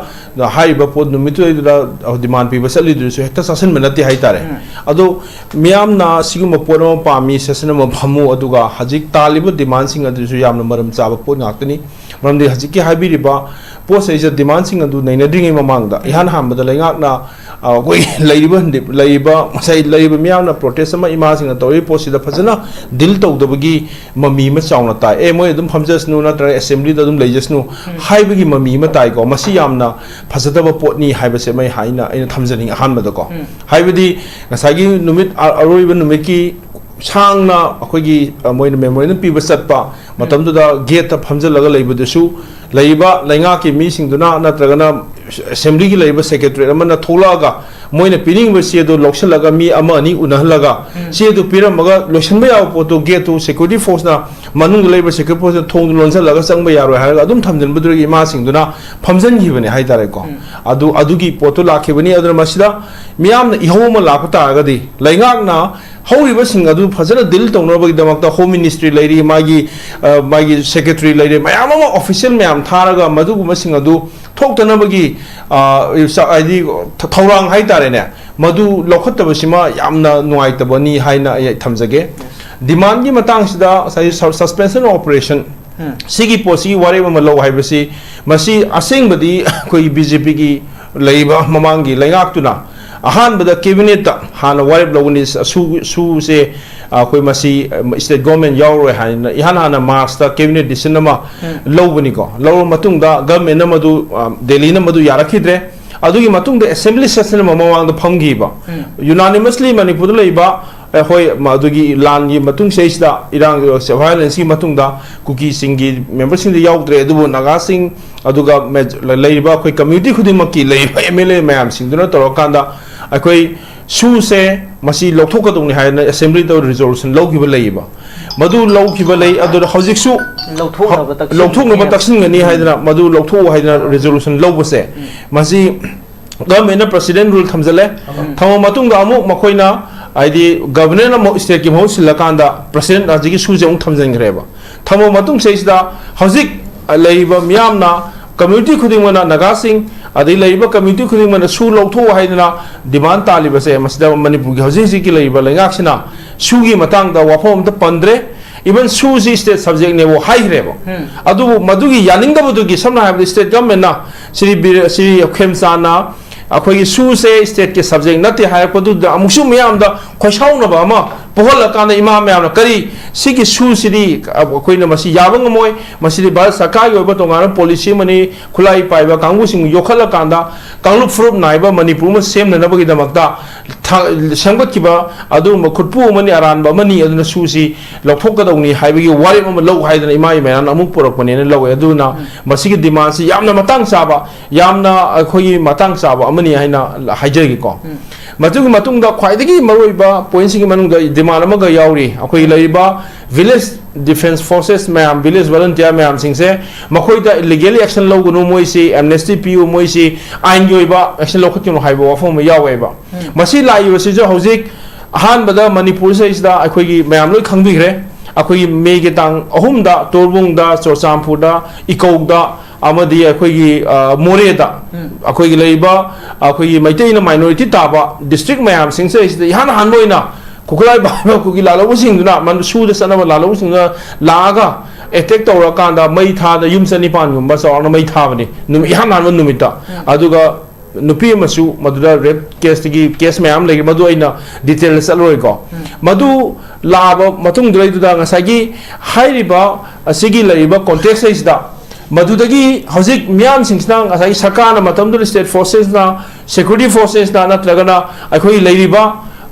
ꯍꯥꯏꯔꯤꯕ ꯄꯣꯠ ꯅꯨꯃꯤꯠꯇꯨꯗꯩꯗꯨꯗ demand ꯄꯤꯕ ꯆꯠꯂꯤꯗꯨꯁꯨ ꯍꯦꯛꯇ ꯆꯥꯁꯤꯟꯕ ꯅꯠꯇꯦ ꯍꯥꯏꯇꯥꯔꯦ꯫ ꯎꯝ꯫ ꯑꯗꯣ ꯃꯤꯌꯥꯝꯅ ꯁꯤꯒꯨꯝꯕ ꯄꯣꯠ ꯑꯃ ꯄꯥꯝꯃꯤ, session ꯑꯃ ꯐꯝꯃꯨ, ꯑꯗꯨꯒ ꯍꯧꯖꯤꯛ ꯇꯥꯜꯂꯤꯕ demandꯁꯤꯡ ꯑꯗꯨꯁꯨ ꯌꯥꯝꯅ ꯃꯔꯝ ꯆꯥꯕ ꯄꯣꯠ ꯉꯥꯛꯇꯅꯤ꯫ ꯃꯔꯝꯗꯤ ꯍꯧꯖꯤꯛꯀꯤ ꯍꯥꯏꯕꯤꯔꯤꯕ ꯄꯣꯠꯁꯤꯗꯩꯁꯤꯗ demandꯁꯤꯡ ꯑꯗꯨ ꯅꯩꯅꯗ꯭ꯔꯤꯉꯩ ꯃꯃꯥꯡꯗ, ꯏꯍꯥꯟ ꯍꯥꯟꯕꯗ ꯂꯩꯉꯥꯛꯅ, ꯑ, ꯑꯩꯈꯣꯏ ꯂꯩꯔꯤꯕ, ꯂꯩꯔꯤꯕ, ꯉꯁꯥꯏ ꯂꯩꯔꯤꯕ ꯃꯤꯌꯥꯝꯅ protest ꯑꯃ ꯏꯃꯥꯁꯤꯡꯅ ꯇꯧꯔꯤꯕ ꯄꯣꯠꯁꯤꯗ ꯐꯖꯅ deal ꯇꯧꯗꯕꯒꯤ ꯃꯃꯤ ꯑꯃ ꯆꯥꯎꯅ ꯇꯥꯏ꯫ ꯑꯦ, ꯃꯣꯏ ꯑꯗꯨꯝ ꯐꯝꯖꯁꯅꯨ, ꯅꯠꯇ꯭ꯔꯒ assemblyꯗ ꯑꯗꯨꯝ ꯂꯩꯖꯁꯅꯨ ꯎꯝ꯫ ꯍꯥꯏꯕꯒꯤ ꯃꯃꯤ ꯑꯃ ꯇꯥꯏꯀꯣ꯫ ꯃꯁꯤ ꯌꯥꯝꯅ ꯐꯖꯗꯕ ꯄꯣꯠꯅꯤ ꯍꯥꯏꯕꯁꯦ ꯃꯩ ꯍꯥꯏꯅ ꯑꯩꯅ ꯊꯝꯖꯅꯤꯡꯉꯤ ꯑꯍꯥꯟꯕꯗꯀꯣ꯫ ꯎꯝ꯫ ꯍꯥꯏꯕꯗꯤ ꯉꯁꯥꯏꯒꯤ ꯅꯨꯃꯤꯠ ꯑ-, ꯑꯔꯣꯏꯕ ꯅꯨꯃꯤꯠꯀꯤ ꯁꯥꯡꯅ ꯑꯩꯈꯣꯏꯒꯤ, ꯑ, ꯃꯣꯏꯅ memorandum ꯄꯤꯕ ꯆꯠꯄ ꯃꯇꯝꯗꯨꯗ gateꯇ ꯐꯝꯖꯤꯜꯂꯒ ꯂꯩꯕꯗꯨꯁꯨ ꯂꯩꯔꯤꯕ ꯂꯩꯉꯥꯛꯀꯤ ꯃꯤꯁꯤꯡꯗꯨꯅ ꯅꯠꯇ꯭ꯔꯒꯅ assemblyꯒꯤ ꯂꯩꯔꯤꯕ secretary ꯑꯃꯅ ꯊꯣꯛꯂꯛꯑꯒ ꯃꯣꯏꯅ ꯄꯤꯅꯤꯡꯕ ꯆꯦꯗꯨ ꯂꯧꯁꯤꯜꯂꯒ ꯃꯤ ꯑꯃ ꯑꯅꯤ ꯎꯅꯍꯜꯂꯒ ꯎꯝ꯫ ꯆꯦꯗꯨ ꯄꯤꯔꯝꯃꯒ ꯂꯣꯏꯁꯤꯟꯕ ꯌꯥꯕ ꯄꯣꯠꯇꯨ gateꯇꯨ security forceꯅ, ꯃꯅꯨꯡꯗ ꯂꯩꯕ security forceꯅ ꯊꯣꯡꯗꯨ ꯂꯣꯟꯁꯤꯜꯂꯒ ꯆꯪꯕ ꯌꯥꯔꯣꯏ ꯍꯥꯏꯔꯒ ꯑꯗꯨꯝ ꯊꯝꯖꯤꯟꯕꯗꯨꯗꯒꯤ ꯏꯃꯥꯁꯤꯡꯗꯨꯅ ꯐꯝꯖꯤꯟꯈꯤꯕꯅꯤ ꯍꯥꯏꯇꯥꯔꯦꯀꯣ꯫ ꯎꯝ꯫ ꯑꯗꯨ, ꯑꯗꯨꯒꯤ ꯄꯣꯠꯇꯨ ꯂꯥꯛꯈꯤꯕꯅꯤ꯫ ꯑꯗꯨꯅ ꯃꯁꯤꯗ ꯃꯤꯌꯥꯝꯅ ꯏꯍꯧ ꯑꯃ ꯂꯥꯛꯄ ꯇꯥꯔꯒꯗꯤ ꯂꯩꯉꯥꯛꯅ ꯍꯧꯔꯤꯕꯁꯤꯡ ꯑꯗꯨ ꯐꯖꯅ deal ꯇꯧꯅꯕꯒꯤꯗꯃꯛꯇ home ministry ꯂꯩꯔꯤ, ꯃꯥꯒꯤ, ꯑ, ꯃꯥꯒꯤ secretary ꯂꯩꯔꯤ, ꯃꯌꯥꯝ ꯑꯃ official ꯃꯌꯥꯝ ꯊꯥꯔꯒ ꯃꯗꯨꯒꯨꯝꯕꯁꯤꯡ ꯑꯗꯨ ꯊꯣꯛꯇꯅꯕꯒꯤ, ꯑ, ꯍꯥꯏꯗꯤ ꯊ-, ꯊꯧꯔꯥꯡ ꯍꯥꯏꯇꯥꯔꯦꯅꯦ, ꯃꯗꯨ ꯂꯧꯈꯠꯇꯕꯁꯤꯃ ꯌꯥꯝꯅ ꯅꯨꯡꯉꯥꯏꯇꯕꯅꯤ ꯍꯥꯏꯅ ꯑꯩ ꯊꯝꯖꯒꯦ꯫ Demandꯀꯤ ꯃꯇꯥꯡꯁꯤꯗ ꯉꯁꯥꯏ ꯁ-, suspension of operation ꯎꯝ꯫ ꯁꯤꯒꯤ ꯄꯣꯠꯁꯤꯒꯤ ꯋꯥꯔꯦꯞ ꯑꯃ ꯂꯧ ꯍꯥꯏꯕꯁꯤ, ꯃꯁꯤ ꯑꯁꯦꯡꯕꯗꯤ ꯑꯩꯈꯣꯏ BJPꯒꯤ ꯂꯩꯔꯤꯕ ꯃꯃꯥꯡꯒꯤ ꯂꯩꯉꯥꯛꯇꯨꯅ ꯑꯍꯥꯟꯕꯗ cabinetꯇ ꯍꯥꯟꯅ ꯋꯥꯔꯦꯞ ꯂꯧꯒꯅꯤ, ꯁꯨ-, ꯁꯨꯁꯦ ꯑꯩꯈꯣꯏ ꯃꯁꯤ, ꯑ, state government ꯌꯥꯎꯔꯣꯏ ꯍꯥꯏꯅ ꯏꯍꯥꯟ ꯍꯥꯟꯅ Marchꯇ cabinet decision ꯑꯃ ꯎꯝ꯫ ꯂꯧꯕꯅꯤꯀꯣ꯫ ꯂꯧꯔꯕ ꯃꯇꯨꯡꯗ governmentꯅ ꯃꯗꯨ, ꯑ, Delhiꯅ ꯃꯗꯨ ꯌꯥꯔꯛꯈꯤꯗ꯭ꯔꯦ꯫ ꯑꯗꯨꯒꯤ ꯃꯇꯨꯡꯗ assembly session ꯑꯃ ꯃꯃꯥꯡꯗ ꯐꯝꯈꯤꯕ꯫ ꯎꯝ꯫ Unanimously ꯃꯅꯤꯄꯨꯔꯗ ꯂꯩꯕ ꯑꯦ, ꯍꯣꯏ, ꯃ-, ꯑꯗꯨꯒꯤ ꯂꯥꯟꯒꯤ ꯃꯇꯨꯡ ꯁꯤꯗꯩꯁꯤꯗ, ꯏꯔꯥꯡ, ꯚꯥꯏꯑꯣꯂꯦꯟꯁꯀꯤ ꯃꯇꯨꯡꯗ ꯀꯨꯀꯤꯁꯤꯡꯒꯤ ꯃꯦꯝꯕꯔꯁꯤꯡꯗ ꯌꯥꯎꯗ꯭ꯔꯦ, ꯑꯗꯨꯕꯨ ꯅꯥꯒꯥꯁꯤꯡ, ꯑꯗꯨꯒ ꯃꯦ-, ꯂꯩꯔꯤꯕ ꯑꯩꯈꯣꯏ ꯀꯝꯃ꯭ꯌꯨꯅꯤꯇꯤ ꯈꯨꯗꯤꯡꯃꯛꯀꯤ ꯂꯩꯔꯤꯕ ꯑꯦꯝ ꯑꯦꯜ ꯑꯦ ꯃꯌꯥꯝꯁꯤꯡꯗꯨꯅ ꯇꯧꯔꯀꯥꯟꯗ ꯑꯩꯈꯣꯏ ꯁꯨꯁꯦ ꯃꯁꯤ ꯂꯧꯊꯣꯛꯀꯗꯧꯅꯤ ꯍꯥꯏꯗꯅ ꯑꯦꯁꯦꯝꯕ꯭ꯂꯤꯗ ꯔꯤꯖꯣꯂꯨꯁꯟ ꯂꯧꯈꯤꯕ ꯂꯩꯌꯦꯕ꯫ ꯃꯗꯨ ꯂꯧꯈꯤꯕ ꯂꯩ, ꯑꯗꯨꯅ ꯍꯧꯖꯤꯛꯁꯨ ꯂꯧꯊꯣꯛꯅꯕ ꯇꯛꯁꯤꯟꯒꯅꯤ ꯂꯧꯊꯣꯛꯅꯕ ꯍꯥꯏꯅ꯫ ꯇꯛꯁꯤꯟꯒꯅꯤ ꯍꯥꯏꯗꯅ, ꯃꯗꯨ ꯂꯧꯊꯣꯛꯎ ꯍꯥꯏꯗꯅ ꯔꯤꯖꯣꯂꯨꯁꯟ ꯂꯧꯕꯁꯦ, ꯎꯝ꯫ ꯃꯁꯤ ꯒꯚꯔꯟꯃꯦꯟꯠꯅ ꯄ꯭ꯔꯦꯁꯤꯗꯦꯟꯠ ꯔꯨꯜ ꯊꯝꯖꯜꯂꯦ꯫ ꯎꯝ꯫ ꯊꯝꯃ ꯃꯇꯨꯡꯗ ꯑꯃꯨꯛ ꯃꯈꯣꯏꯅ, ꯍꯥꯏꯗꯤ, ꯒꯚꯔꯅꯔꯅ ꯑꯃꯨꯛ ꯁ꯭ꯇꯦꯠꯀꯤ ꯃꯍꯨꯠ ꯁꯤꯜꯂꯀꯥꯟꯗ ꯄ꯭ꯔꯦꯁꯤꯗꯦꯟꯠ ꯍꯧꯖꯤꯛꯀꯤ ꯁꯨꯁꯦ ꯑꯃꯨꯛ ꯊꯝꯖꯤꯟꯈ꯭ꯔꯦꯕ꯫ ꯊꯝꯃ ꯃꯇꯨꯡ ꯁꯤꯗꯩꯁꯤꯗ ꯍꯧꯖꯤꯛ ꯂꯩꯔꯤꯕ ꯃꯤꯌꯥꯝꯅ, ꯀꯝꯃ꯭ꯌꯨꯅꯤꯇꯤ ꯈꯨꯗꯤꯡꯃꯛꯅ, ꯅꯥꯒꯥꯁꯤꯡ, ꯑꯗꯩ ꯂꯩꯔꯤꯕ ꯀꯝꯃ꯭ꯌꯨꯅꯤꯇꯤ ꯈꯨꯗꯤꯡꯃꯛꯅ ꯁꯨ ꯂꯧꯊꯣꯛꯎ ꯍꯥꯏꯗꯅ ꯗꯤꯃꯥꯟ ꯇꯥꯜꯂꯤꯕꯁꯦ, ꯃꯁꯤꯗ ꯃꯅꯤꯄꯨꯔꯒꯤ ꯍꯧꯖꯤꯛ ꯍꯧꯖꯤꯛꯀꯤ ꯂꯩꯔꯤꯕ ꯂꯩꯉꯥꯛꯁꯤꯅ ꯁꯨꯒꯤ ꯃꯇꯥꯡꯗ ꯋꯥꯐꯝ ꯑꯝꯇ ꯄꯟꯗ꯭ꯔꯦ꯫ Even ꯁꯨꯁꯤ ꯁ꯭ꯇꯦꯠ ꯁꯕꯖꯦꯛꯅꯦꯕꯨ ꯍꯥꯏꯈ꯭ꯔꯦꯕ꯫ ꯎꯝ꯫ ꯑꯗꯨꯕꯨ ꯃꯗꯨꯒꯤ ꯌꯥꯅꯤꯡꯗꯕꯗꯨꯒꯤ, ꯁꯝꯅ ꯍꯥꯏꯔꯕꯗ, ꯁ꯭ꯇꯦꯠ ꯒꯚꯔꯟꯃꯦꯟꯠꯅ ꯁ꯭ꯔꯤ ꯕꯤꯔ-, ꯁ꯭ꯔꯤ ꯈꯦꯝꯆꯥꯟꯅ ꯑꯩꯈꯣꯏꯒꯤ ꯁꯨꯁꯦ ꯁ꯭ꯇꯦꯠꯀꯤ ꯁꯕꯖꯦꯛ ꯅꯠꯇꯦ ꯍꯥꯏꯔꯛꯄꯗꯨꯗ ꯑꯃꯨꯛꯁꯨ ꯃꯤꯌꯥꯝꯗ ꯈꯣꯏꯁꯥꯎꯅꯕ ꯑꯃ ꯄꯣꯛꯍꯜꯂꯀꯥꯟꯗ, ꯏꯃꯥ ꯃꯌꯥꯝꯅ, "ꯀꯔꯤ, ꯁꯤꯒꯤ ꯁꯨꯁꯤꯗꯤ ꯑꯩꯈꯣꯏꯅ ꯃꯁꯤ ꯌꯥꯕ ꯉꯝꯃꯣꯏ, ꯃꯁꯤꯗꯤ ꯚꯥꯔꯠ ꯁꯔꯀꯥꯔꯒꯤ ꯑꯣꯏꯕ ꯇꯣꯉꯥꯟꯕ ꯄꯣꯂꯤꯁꯤ ꯑꯃꯅꯤ, ꯈꯨꯠꯂꯥꯏ ꯄꯥꯏꯕ ꯀꯥꯡꯕꯨꯁꯤꯡ ꯌꯣꯛꯈꯠꯂꯀꯥꯟꯗ ꯀꯥꯡꯂꯨꯞ ꯐꯨꯔꯨꯞ ꯅꯥꯏꯕ ꯃꯅꯤꯄꯨꯔ ꯑꯃ ꯁꯦꯝꯅꯅꯕꯒꯤꯗꯃꯛꯇ ꯊꯥ-, ꯁꯦꯝꯒꯠꯈꯤꯕ ꯑꯗꯨꯒꯨꯝꯕ ꯈꯨꯠꯄꯨ ꯑꯃꯅꯤ, ꯑꯔꯥꯟꯕ ꯑꯃꯅꯤ, ꯑꯗꯨꯅ ꯁꯨꯁꯤ ꯂꯧꯊꯣꯛꯀꯗꯧꯅꯤ" ꯍꯥꯏꯕꯒꯤ ꯋꯥꯔꯦꯞ ꯑꯃ ꯂꯧ ꯍꯥꯏꯗꯅ ꯏꯃꯥ ꯏꯃꯥꯅ ꯑꯃꯨꯛ ꯄꯨꯔꯛꯄꯅꯦꯅ ꯂꯧꯋꯦ꯫ ꯑꯗꯨꯅ ꯎꯝ꯫ ꯃꯁꯤꯒꯤ ꯗꯤꯃꯥꯟꯁꯤ ꯌꯥꯝꯅ ꯃꯇꯥꯡ ꯆꯥꯕ, ꯌꯥꯝꯅ ꯑꯩꯈꯣꯏꯒꯤ ꯃꯇꯥꯡ ꯆꯥꯕ ꯑꯃꯅꯤ ꯍꯥꯏꯅ ꯍꯥꯏꯖꯒꯦꯀꯣ꯫ ꯎꯝ꯫ ꯃꯗꯨꯒꯤ ꯃꯇꯨꯡꯗ ꯈ꯭ꯋꯥꯏꯗꯒꯤ ꯃꯔꯨꯑꯣꯏꯕ ꯄꯣꯏꯟꯠꯁꯤꯡꯒꯤ ꯃꯅꯨꯡꯗ ꯗꯤꯃꯥꯟ ꯑꯃꯒ ꯌꯥꯎꯔꯤ꯫ ꯑꯩꯈꯣꯏꯒꯤ ꯂꯩꯔꯤꯕ ꯚꯤꯂꯦꯖ ꯗꯤꯐꯦꯟꯁ ꯐꯣꯔꯁꯦꯁ ꯃꯌꯥꯝ, ꯚꯤꯂꯦꯖ ꯚꯣꯂꯨꯟꯇꯤꯌꯔ ꯃꯌꯥꯝꯁꯤꯡꯁꯦ, ꯃꯈꯣꯏꯗ ꯂꯤꯒꯦꯜꯂꯤ ꯑꯦꯛꯁꯟ ꯂꯧꯒꯅꯨ, ꯃꯣꯏꯁꯤ ꯑꯦꯝꯅꯦꯁꯇꯤ ꯄꯤꯌꯨ, ꯃꯣꯏꯁꯤ ꯑꯥꯏꯟꯒꯤ ꯑꯣꯏꯕ ꯑꯦꯛꯁꯟ ꯂꯧꯈꯠꯀꯅꯨ ꯍꯥꯏꯕ ꯋꯥꯐꯝ ꯑꯃ ꯌꯥꯎꯋꯦꯕ꯫ ꯎꯝ꯫ ꯃꯁꯤ ꯂꯥꯛꯏꯕꯁꯤꯁꯨ ꯍꯧꯖꯤꯛ ꯑꯍꯥꯟꯕꯗ ꯃꯅꯤꯄꯨꯔꯁꯤꯗꯩꯁꯤꯗ ꯑꯩꯈꯣꯏꯒꯤ ꯃꯌꯥꯝ ꯂꯣꯏ ꯈꯪꯕꯤꯈ꯭ꯔꯦ꯫ ꯑꯩꯈꯣꯏꯒꯤ ꯃꯦꯒꯤ ꯇꯥꯡ ꯑꯍꯨꯝꯗ ꯇꯣꯔꯕꯨꯡꯗ, ꯆꯨꯔꯆꯥꯟꯄꯨꯔꯗ, ꯏꯀꯧꯗ, ꯑꯃꯗꯤ ꯑꯩꯈꯣꯏꯒꯤ, ꯑ, ꯃꯣꯔꯦꯗ ꯎꯝ꯫ ꯑꯩꯈꯣꯏꯒꯤ ꯂꯩꯔꯤꯕ ꯑꯩꯈꯣꯏꯒꯤ ꯃꯩꯇꯩꯅ ꯃꯥꯏꯅꯣꯔꯤꯇꯤ ꯇꯥꯕ ꯗꯤꯁꯇ꯭ꯔꯤꯛ ꯃꯌꯥꯝꯁꯤꯡꯁꯦ ꯁꯤꯗ ꯏꯍꯥꯟ ꯍꯥꯟꯕ ꯑꯣꯏꯅ ꯈꯨꯠꯂꯥꯏ ꯄꯥꯏꯕ ꯀꯨꯀꯤ ꯂꯥꯜꯍꯧꯕꯁꯤꯡꯗꯨꯅ, ꯃꯟ-, ꯁꯨꯗ ꯆꯠꯅꯕ ꯂꯥꯜꯍꯧꯕꯁꯤꯡꯗꯨꯅ ꯂꯥꯛꯑꯒ ꯑꯦꯇꯦꯛ ꯇꯧꯔꯀꯥꯟꯗ ꯃꯩ ꯊꯥꯗ ꯌꯨꯝ ꯆꯅꯤꯄꯥꯟꯒꯨꯝꯕ ꯆꯥꯎꯔꯥꯛꯅ ꯃꯩ ꯊꯥꯕꯅꯤ, ꯅꯨꯃꯤꯠ, ꯏꯍꯥꯟ ꯍꯥꯟꯕ ꯅꯨꯃꯤꯠꯇ꯫ ꯎꯝ꯫ ꯑꯗꯨꯒ ꯅꯨꯄꯤ ꯑꯃꯁꯨ ꯃꯗꯨꯗ ꯔꯦꯞ ꯀꯦꯁꯇꯒꯤ, ꯀꯦꯁ ꯃꯌꯥꯝ ꯂꯩꯈ꯭ꯔꯦ, ꯃꯗꯨ ꯑꯩꯅ ꯗꯤꯇꯦꯜꯗ ꯆꯠꯂꯔꯣꯏꯀꯣ꯫ ꯎꯝ꯫ ꯃꯗꯨ ꯂꯥꯛꯑꯕ ꯃꯇꯨꯡꯗꯨꯗꯩꯗꯨꯗ ꯉꯁꯥꯏꯒꯤ ꯍꯥꯏꯔꯤꯕ ꯑꯁꯤꯒꯤ ꯂꯩꯔꯤꯕ ꯀꯣꯟꯇꯦꯛꯁ ꯑꯁꯤꯗ, ꯃꯗꯨꯗꯒꯤ ꯍꯧꯖꯤꯛ ꯃꯤꯌꯥꯝꯁꯤꯡꯁꯤꯅ ꯉꯁꯥꯏꯒꯤ ꯁꯔꯀꯥꯔꯅ ꯃꯇꯝꯗꯨꯗ ꯁ꯭ꯇꯦꯠ ꯐꯣꯔꯁꯦꯁꯅ, ꯁꯦꯀ꯭ꯌꯨꯔꯤꯇꯤ ꯐꯣꯔꯁꯦꯁꯅ ꯅꯠꯇ꯭ꯔꯒꯅ ꯑꯩꯈꯣꯏꯒꯤ ꯂꯩꯔꯤꯕ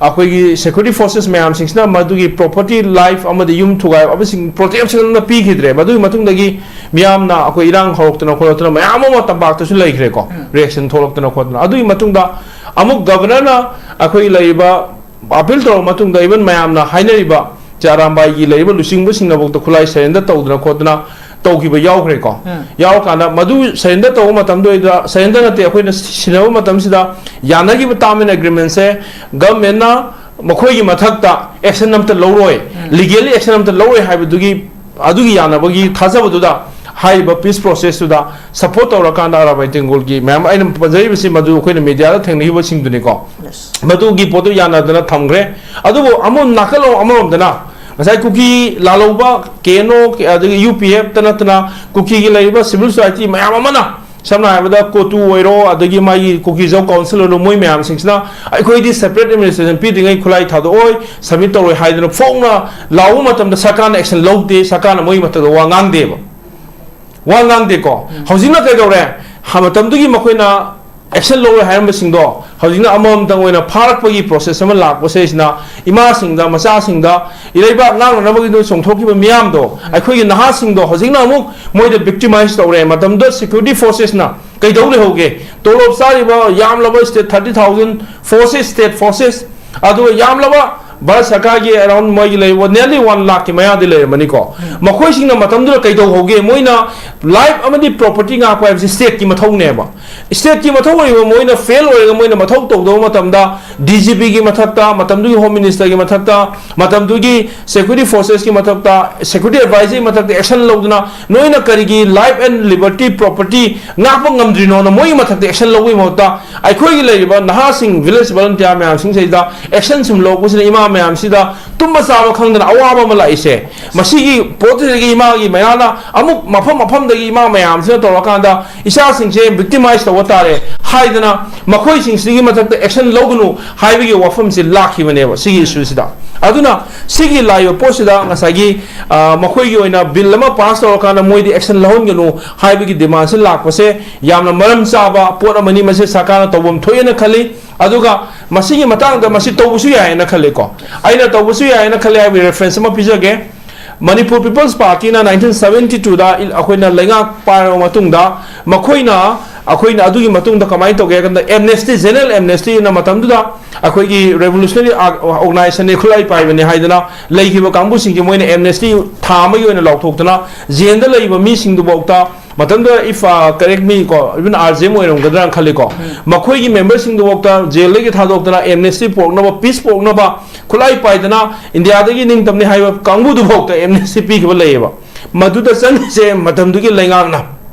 ꯑꯩꯈꯣꯏꯒꯤ security forces ꯃꯌꯥꯝꯁꯤꯡꯁꯤꯅ ꯃꯗꯨꯒꯤ property, life ꯑꯃꯗꯤ ꯌꯨꯝ ꯊꯨꯒꯥꯏꯕꯁꯤꯡ protection ꯑꯃ ꯄꯤꯈꯤꯗ꯭ꯔꯦ꯫ ꯃꯗꯨꯒꯤ ꯃꯇꯨꯡꯗꯒꯤ ꯃꯤꯌꯥꯝꯅ ꯑꯩꯈꯣꯏ ꯏꯔꯥꯡ ꯍꯧꯔꯛꯇꯅ ꯈꯣꯠꯂꯛꯇꯅ ꯃꯌꯥꯝ ꯑꯃ ꯇꯝꯄꯥꯛꯇꯁꯨ ꯂꯩꯈ꯭ꯔꯦꯀꯣ, reaction ꯊꯣꯛꯂꯛꯇꯅ ꯈꯣꯠꯇꯅ꯫ ꯑꯗꯨꯒꯤ ꯃꯇꯨꯡꯗ ꯑꯃꯨꯛ governorꯅ ꯑꯩꯈꯣꯏ ꯂꯩꯔꯤꯕ appeal ꯇꯧꯔꯕ ꯃꯇꯨꯡꯗ, even ꯃꯌꯥꯝꯅ ꯍꯥꯏꯅꯔꯤꯕ ꯆꯦ ꯑꯔꯥꯝꯕꯥꯏꯒꯤ ꯂꯩꯔꯤꯕ ꯂꯨꯆꯤꯡꯕꯁꯤꯡꯅꯐꯥꯎꯗ ꯈꯨꯠꯂꯥꯏ surrender ꯇꯧꯗꯅ ꯈꯣꯠꯇꯅ ꯇꯧꯈꯤꯕ ꯌꯥꯎꯈ꯭ꯔꯦꯀꯣ꯫ ꯌꯥꯎꯔꯀꯥꯟꯗ ꯃꯗꯨ surrender ꯇꯧꯕ ꯃꯇꯝꯗꯨꯗ, surrender ꯅꯠꯇꯦ, ꯑꯩꯈꯣꯏꯅ ꯁꯤꯟꯅꯕ ꯃꯇꯝꯁꯤꯗ ꯌꯥꯅꯈꯤꯕ term and agreementꯁꯦ governmentꯅ ꯃꯈꯣꯏꯒꯤ ꯃꯊꯛꯇ action ꯑꯝꯇ ꯂꯧꯔꯣꯏ, legally action ꯑꯝꯇ ꯂꯧꯔꯣꯏ ꯍꯥꯏꯕꯗꯨꯒꯤ, ꯑꯗꯨꯒꯤ ꯌꯥꯅꯕꯒꯤ ꯊꯥꯖꯕꯗꯨꯗ, ꯍꯥꯏꯔꯤꯕ peace processꯇꯨꯗ support ꯇꯧꯔꯀꯥꯟꯗ ꯑꯔꯥꯕꯥꯏ ꯇꯦꯡꯒꯣꯜꯒꯤ ꯃꯌꯥꯝ ꯑꯩꯅ ꯄꯟꯖꯔꯤꯕꯁꯤ ꯃꯗꯨ ꯑꯩꯈꯣꯏꯅ mediaꯗ ꯊꯦꯡꯅꯈꯤꯕꯁꯤꯡꯗꯨꯅꯤꯀꯣ꯫ Yes. ꯃꯗꯨꯒꯤ ꯄꯣꯠꯇꯨ ꯌꯥꯅꯗꯅ ꯊꯝꯈ꯭ꯔꯦ꯫ ꯑꯗꯨꯕꯨ ꯑꯃꯨꯛ ꯅꯥꯀꯜ ꯑꯃꯔꯣꯝꯗꯅ ꯉꯁꯥꯏ ꯀꯨꯀꯤ ꯂꯥꯜꯍꯧꯕ ꯀꯦ ꯑꯦꯟ ꯑꯣ, ꯑꯗꯒꯤ ꯌꯨ ꯄꯤ ꯑꯦꯐꯇ ꯅꯠꯇꯅ ꯀꯨꯀꯤꯒꯤ ꯂꯩꯔꯤꯕ civil society ꯃꯌꯥꯝ ꯑꯃꯅ, ꯁꯝꯅ ꯍꯥꯏꯔꯕꯗ ꯀꯣꯇꯨ ꯑꯣꯏꯔꯣ, ꯑꯗꯒꯤ ꯃꯥꯒꯤ ꯀꯨꯀꯤꯖꯧ council ꯑꯣꯏꯔꯣ, ꯃꯣꯏ ꯃꯌꯥꯝꯁꯤꯡꯁꯤꯅ ꯑꯩꯈꯣꯏꯗꯤ separate administration ꯄꯤꯗ꯭ꯔꯤꯉꯩ ꯈꯨꯠꯂꯥꯏ ꯊꯥꯗꯣꯛꯑꯣꯏ, submit ꯇꯧꯔꯣꯏ ꯍꯥꯏꯗꯅ ꯐꯣꯡꯅ ꯂꯥꯎꯕ ꯃꯇꯝꯗ ꯁꯔꯀꯥꯔꯅ action ꯂꯧꯗꯦ, ꯁꯔꯀꯥꯔꯅ ꯃꯣꯏꯒꯤ ꯃꯊꯛꯇ ꯋꯥ ꯉꯥꯡꯗꯦꯕ꯫ ꯋꯥ ꯉꯥꯡꯗꯦꯀꯣ꯫ ꯍꯧꯖꯤꯛꯅ ꯀꯩꯗꯧꯔꯦ? ꯍ-, ꯃꯇꯝꯗꯨꯒꯤ ꯃꯈꯣꯏꯅ action ꯂꯧꯔꯣꯏ ꯍꯥꯏꯔꯝꯕꯁꯤꯡꯗꯣ ꯍꯧꯖꯤꯛꯅ ꯑꯃꯃꯝꯇꯪ ꯑꯣꯏꯅ ꯐꯥꯔꯛꯄꯒꯤ process ꯑꯃ ꯂꯥꯛꯄꯁꯤꯗꯩꯁꯤꯅ ꯏꯃꯥꯁꯤꯡꯗ, ꯃꯆꯥꯁꯤꯡꯗ, ꯏꯔꯩꯕꯥꯛ ꯉꯥꯛꯅꯅꯕꯒꯤꯗꯃꯛ ꯆꯣꯡꯊꯣꯛꯈꯤꯕ ꯃꯤꯌꯥꯝꯗꯣ, ꯑꯩꯈꯣꯏꯒꯤ ꯅꯍꯥꯁꯤꯡꯗꯣ ꯍꯧꯖꯤꯛꯅ ꯑꯃꯨꯛ ꯃꯣꯏꯗ victimize ꯇꯧꯔꯦ꯫ ꯃꯇꯝꯗꯨꯗ security forcesꯅ ꯀꯩꯗꯧ ꯂꯩꯍꯧꯒꯦ? ꯇꯣꯂꯣꯞ ꯆꯥꯔꯤꯕ ꯌꯥꯝꯂꯕ state thirty thousand forces, state forces, ꯑꯗꯨꯒ ꯌꯥꯝꯂꯕ ꯚꯥꯔꯠ ꯁꯔꯀꯥꯔꯒꯤ around ꯃꯣꯏꯒꯤ ꯂꯩꯔꯤꯕ nearly one ꯂꯥꯈꯀꯤ ꯃꯌꯥꯗꯤ ꯂꯩꯔꯝꯃꯅꯤꯀꯣ꯫ ꯃꯈꯣꯏꯁꯤꯡꯅ ꯃꯇꯝꯗꯨꯗ ꯀꯩꯗꯧꯍꯧꯒꯦ? ꯃꯣꯏꯅ life ꯑꯃꯗꯤ property ꯉꯥꯛꯄ ꯍꯥꯏꯕꯁꯤ stateꯀꯤ ꯃꯊꯧꯅꯦꯕ꯫ Stateꯀꯤ ꯃꯊꯧ ꯑꯣꯏꯔꯤꯕ ꯃꯣꯏꯅ fail ꯑꯣꯏꯔꯒ ꯃꯣꯏꯅ ꯃꯊꯧ ꯇꯧꯗꯕ ꯃꯇꯝꯗ D G Pꯒꯤ ꯃꯊꯛꯇ, ꯃꯇꯝꯗꯨꯒꯤ Home Ministerꯒꯤ ꯃꯊꯛꯇ, ꯃꯇꯝꯗꯨꯒꯤ security forcesꯀꯤ ꯃꯊꯛꯇ, security advisorꯒꯤ ꯃꯊꯛꯇ action ꯂꯧꯗꯨꯅ ꯅꯣꯏꯅ ꯀꯔꯤꯒꯤ life and liberty, property ꯉꯥꯛꯄ ꯉꯝꯗ꯭ꯔꯤꯅꯣꯅ ꯃꯣꯏꯒꯤ ꯃꯊꯛꯇ action ꯂꯧꯕꯒꯤ ꯃꯍꯨꯠꯇ ꯑꯩꯈꯣꯏꯒꯤ ꯂꯩꯔꯤꯕ ꯅꯍꯥꯁꯤꯡ, village volunteer ꯃꯌꯥꯝꯁꯤꯡꯁꯤꯗ action ꯁꯨꯝ ꯂꯧꯔꯛꯄꯁꯤꯅ ꯏꯃꯥ ꯃꯌꯥꯝꯁꯤꯗ ꯇꯨꯝꯕ ꯆꯥꯕ ꯈꯪꯗꯅ ꯑꯋꯥꯕ ꯑꯃ ꯂꯥꯛꯏꯁꯦ꯫ ꯃꯁꯤꯒꯤ ꯄꯣꯠꯁꯤꯗꯒꯤ ꯏꯃꯥꯒꯤ ꯃꯌꯥꯝꯅ ꯑꯃꯨꯛ ꯃꯐꯝ ꯃꯐꯝꯗꯒꯤ ꯏꯃꯥ ꯃꯌꯥꯝꯁꯤꯅ ꯇꯧꯔꯀꯥꯟꯗ ꯏꯆꯥꯁꯤꯡꯁꯦ victimize ꯇꯧꯕ ꯇꯥꯔꯦ ꯍꯥꯏꯗꯅ ꯃꯈꯣꯏꯁꯤꯡꯁꯤꯒꯤ ꯃꯊꯛꯇ action ꯂꯧꯒꯅꯨ ꯍꯥꯏꯕꯒꯤ ꯋꯥꯐꯝꯁꯤ ꯂꯥꯛꯈꯤꯕꯅꯦꯕ ꯁꯤꯒꯤ issueꯁꯤꯗ꯫ ꯑꯗꯨꯅ ꯁꯤꯒꯤ ꯂꯥꯛꯏꯕ ꯄꯣꯠꯁꯤꯗ ꯉꯁꯥꯏꯒꯤ, ꯑ, ꯃꯈꯣꯏꯒꯤ ꯑꯣꯏꯅ ꯕꯤꯜ ꯑꯃ ꯄꯥꯁ ꯇꯧꯔꯀꯥꯟꯗ ꯃꯣꯏꯗꯤ ꯑꯦꯛꯁꯟ ꯂꯧꯍꯟꯒꯅꯨ ꯍꯥꯏꯕꯒꯤ ꯗꯤꯃꯥꯟꯁꯦ ꯂꯥꯛꯄꯁꯦ ꯌꯥꯝꯅ ꯃꯔꯝ ꯆꯥꯕ ꯄꯣꯠ ꯑꯃꯅꯤ꯫ ꯃꯁꯤ ꯁꯔꯀꯥꯔꯅ ꯇꯧꯐꯝ ꯊꯣꯛꯑꯦꯅ ꯈꯜꯂꯤ꯫ ꯑꯗꯨꯒ ꯃꯁꯤꯒꯤ ꯃꯇꯥꯡꯗ ꯃꯁꯤ ꯇꯧꯕꯁꯨ ꯌꯥꯏꯌꯦꯅ ꯈꯜꯂꯤꯀꯣ꯫ ꯑꯩꯅ ꯇꯧꯕꯁꯨ ꯌꯥꯏꯌꯦꯅ ꯈꯜꯂꯤ ꯍꯥꯏꯕꯒꯤ ꯔꯦꯐꯔꯦꯟꯁ ꯑꯃ ꯄꯤꯖꯒꯦ꯫ ꯃꯅꯤꯄꯨꯔ ꯄꯤꯄꯜꯁ ꯄꯥꯔꯇꯤꯅ ꯅꯥꯏꯟꯇꯤꯟ ꯁꯕꯦꯟꯇꯤ ꯇꯨꯗ ꯑꯩꯈꯣꯏꯅ ꯂꯩꯉꯥꯛ ꯄꯥꯏꯔꯕ ꯃꯇꯨꯡꯗ, ꯃꯈꯣꯏꯅ, ꯑꯩꯈꯣꯏꯅ ꯑꯗꯨꯒꯤ ꯃꯇꯨꯡꯗ ꯀꯃꯥꯏꯅ ꯇꯧꯒꯦ ꯍꯥꯏ ꯀꯥꯟꯗ, ꯑꯦꯝꯅꯦꯁꯇꯤ, ꯖꯦꯅꯔꯦꯜ ꯑꯦꯝꯅꯦꯁꯇꯤꯅ ꯃꯇꯝꯗꯨꯗ ꯑꯩꯈꯣꯏꯒꯤ ꯔꯦꯚꯣꯂꯨꯁꯅꯔꯤ ꯑꯣꯔꯒꯅꯥꯏꯖꯦꯁꯟꯅꯤ, ꯈꯨꯠꯂꯥꯏ ꯄꯥꯏꯕꯅꯤ ꯍꯥꯏꯗꯅ ꯂꯩꯈꯤꯕ ꯀꯥꯡꯕꯨꯁꯤꯡꯁꯦ ꯃꯣꯏꯅ ꯑꯦꯝꯅꯦꯁꯇꯤ ꯊꯥ ꯑꯃꯒꯤ ꯑꯣꯏꯅ ꯂꯥꯎꯊꯣꯛꯇꯅ, ꯖꯦꯜꯗ ꯂꯩꯕ ꯃꯤꯁꯤꯡꯗꯨꯐꯥꯎꯗ, ꯃꯇꯝꯗꯨꯗ, if, uh, correct me ꯀꯣ, even ꯑꯥꯔ ꯖꯤ ꯑꯦꯝ ꯑꯣꯏꯔꯝꯒꯗ꯭ꯔꯥꯅ ꯈꯜꯂꯤꯀꯣ, ꯃꯈꯣꯏꯒꯤ ꯃꯦꯝꯕꯔꯁꯤꯡꯗꯨꯐꯥꯎꯗ ꯖꯦꯜꯗꯒꯤ ꯊꯥꯗꯣꯛꯇꯅ, ꯑꯦꯝꯅꯦꯁꯇꯤ ꯄꯨꯔꯛꯅꯕ, ꯄꯤꯁ ꯄꯨꯔꯛꯅꯕ, ꯈꯨꯠꯂꯥꯏ ꯄꯥꯏꯗꯅ ꯏꯟꯗꯤꯌꯥꯗꯒꯤ ꯅꯤꯡꯇꯝꯅꯤ ꯍꯥꯏꯕ ꯀꯥꯡꯕꯨꯗꯨꯐꯥꯎꯗ ꯑꯦꯝꯅꯦꯁꯇꯤ ꯄꯤꯈꯤꯕ ꯂꯩꯌꯦꯕ꯫ ꯃꯗꯨꯗ ꯆꯪꯉꯤꯁꯦ ꯃꯇꯝꯗꯨꯒꯤ ꯂꯩꯉꯥꯛꯅ,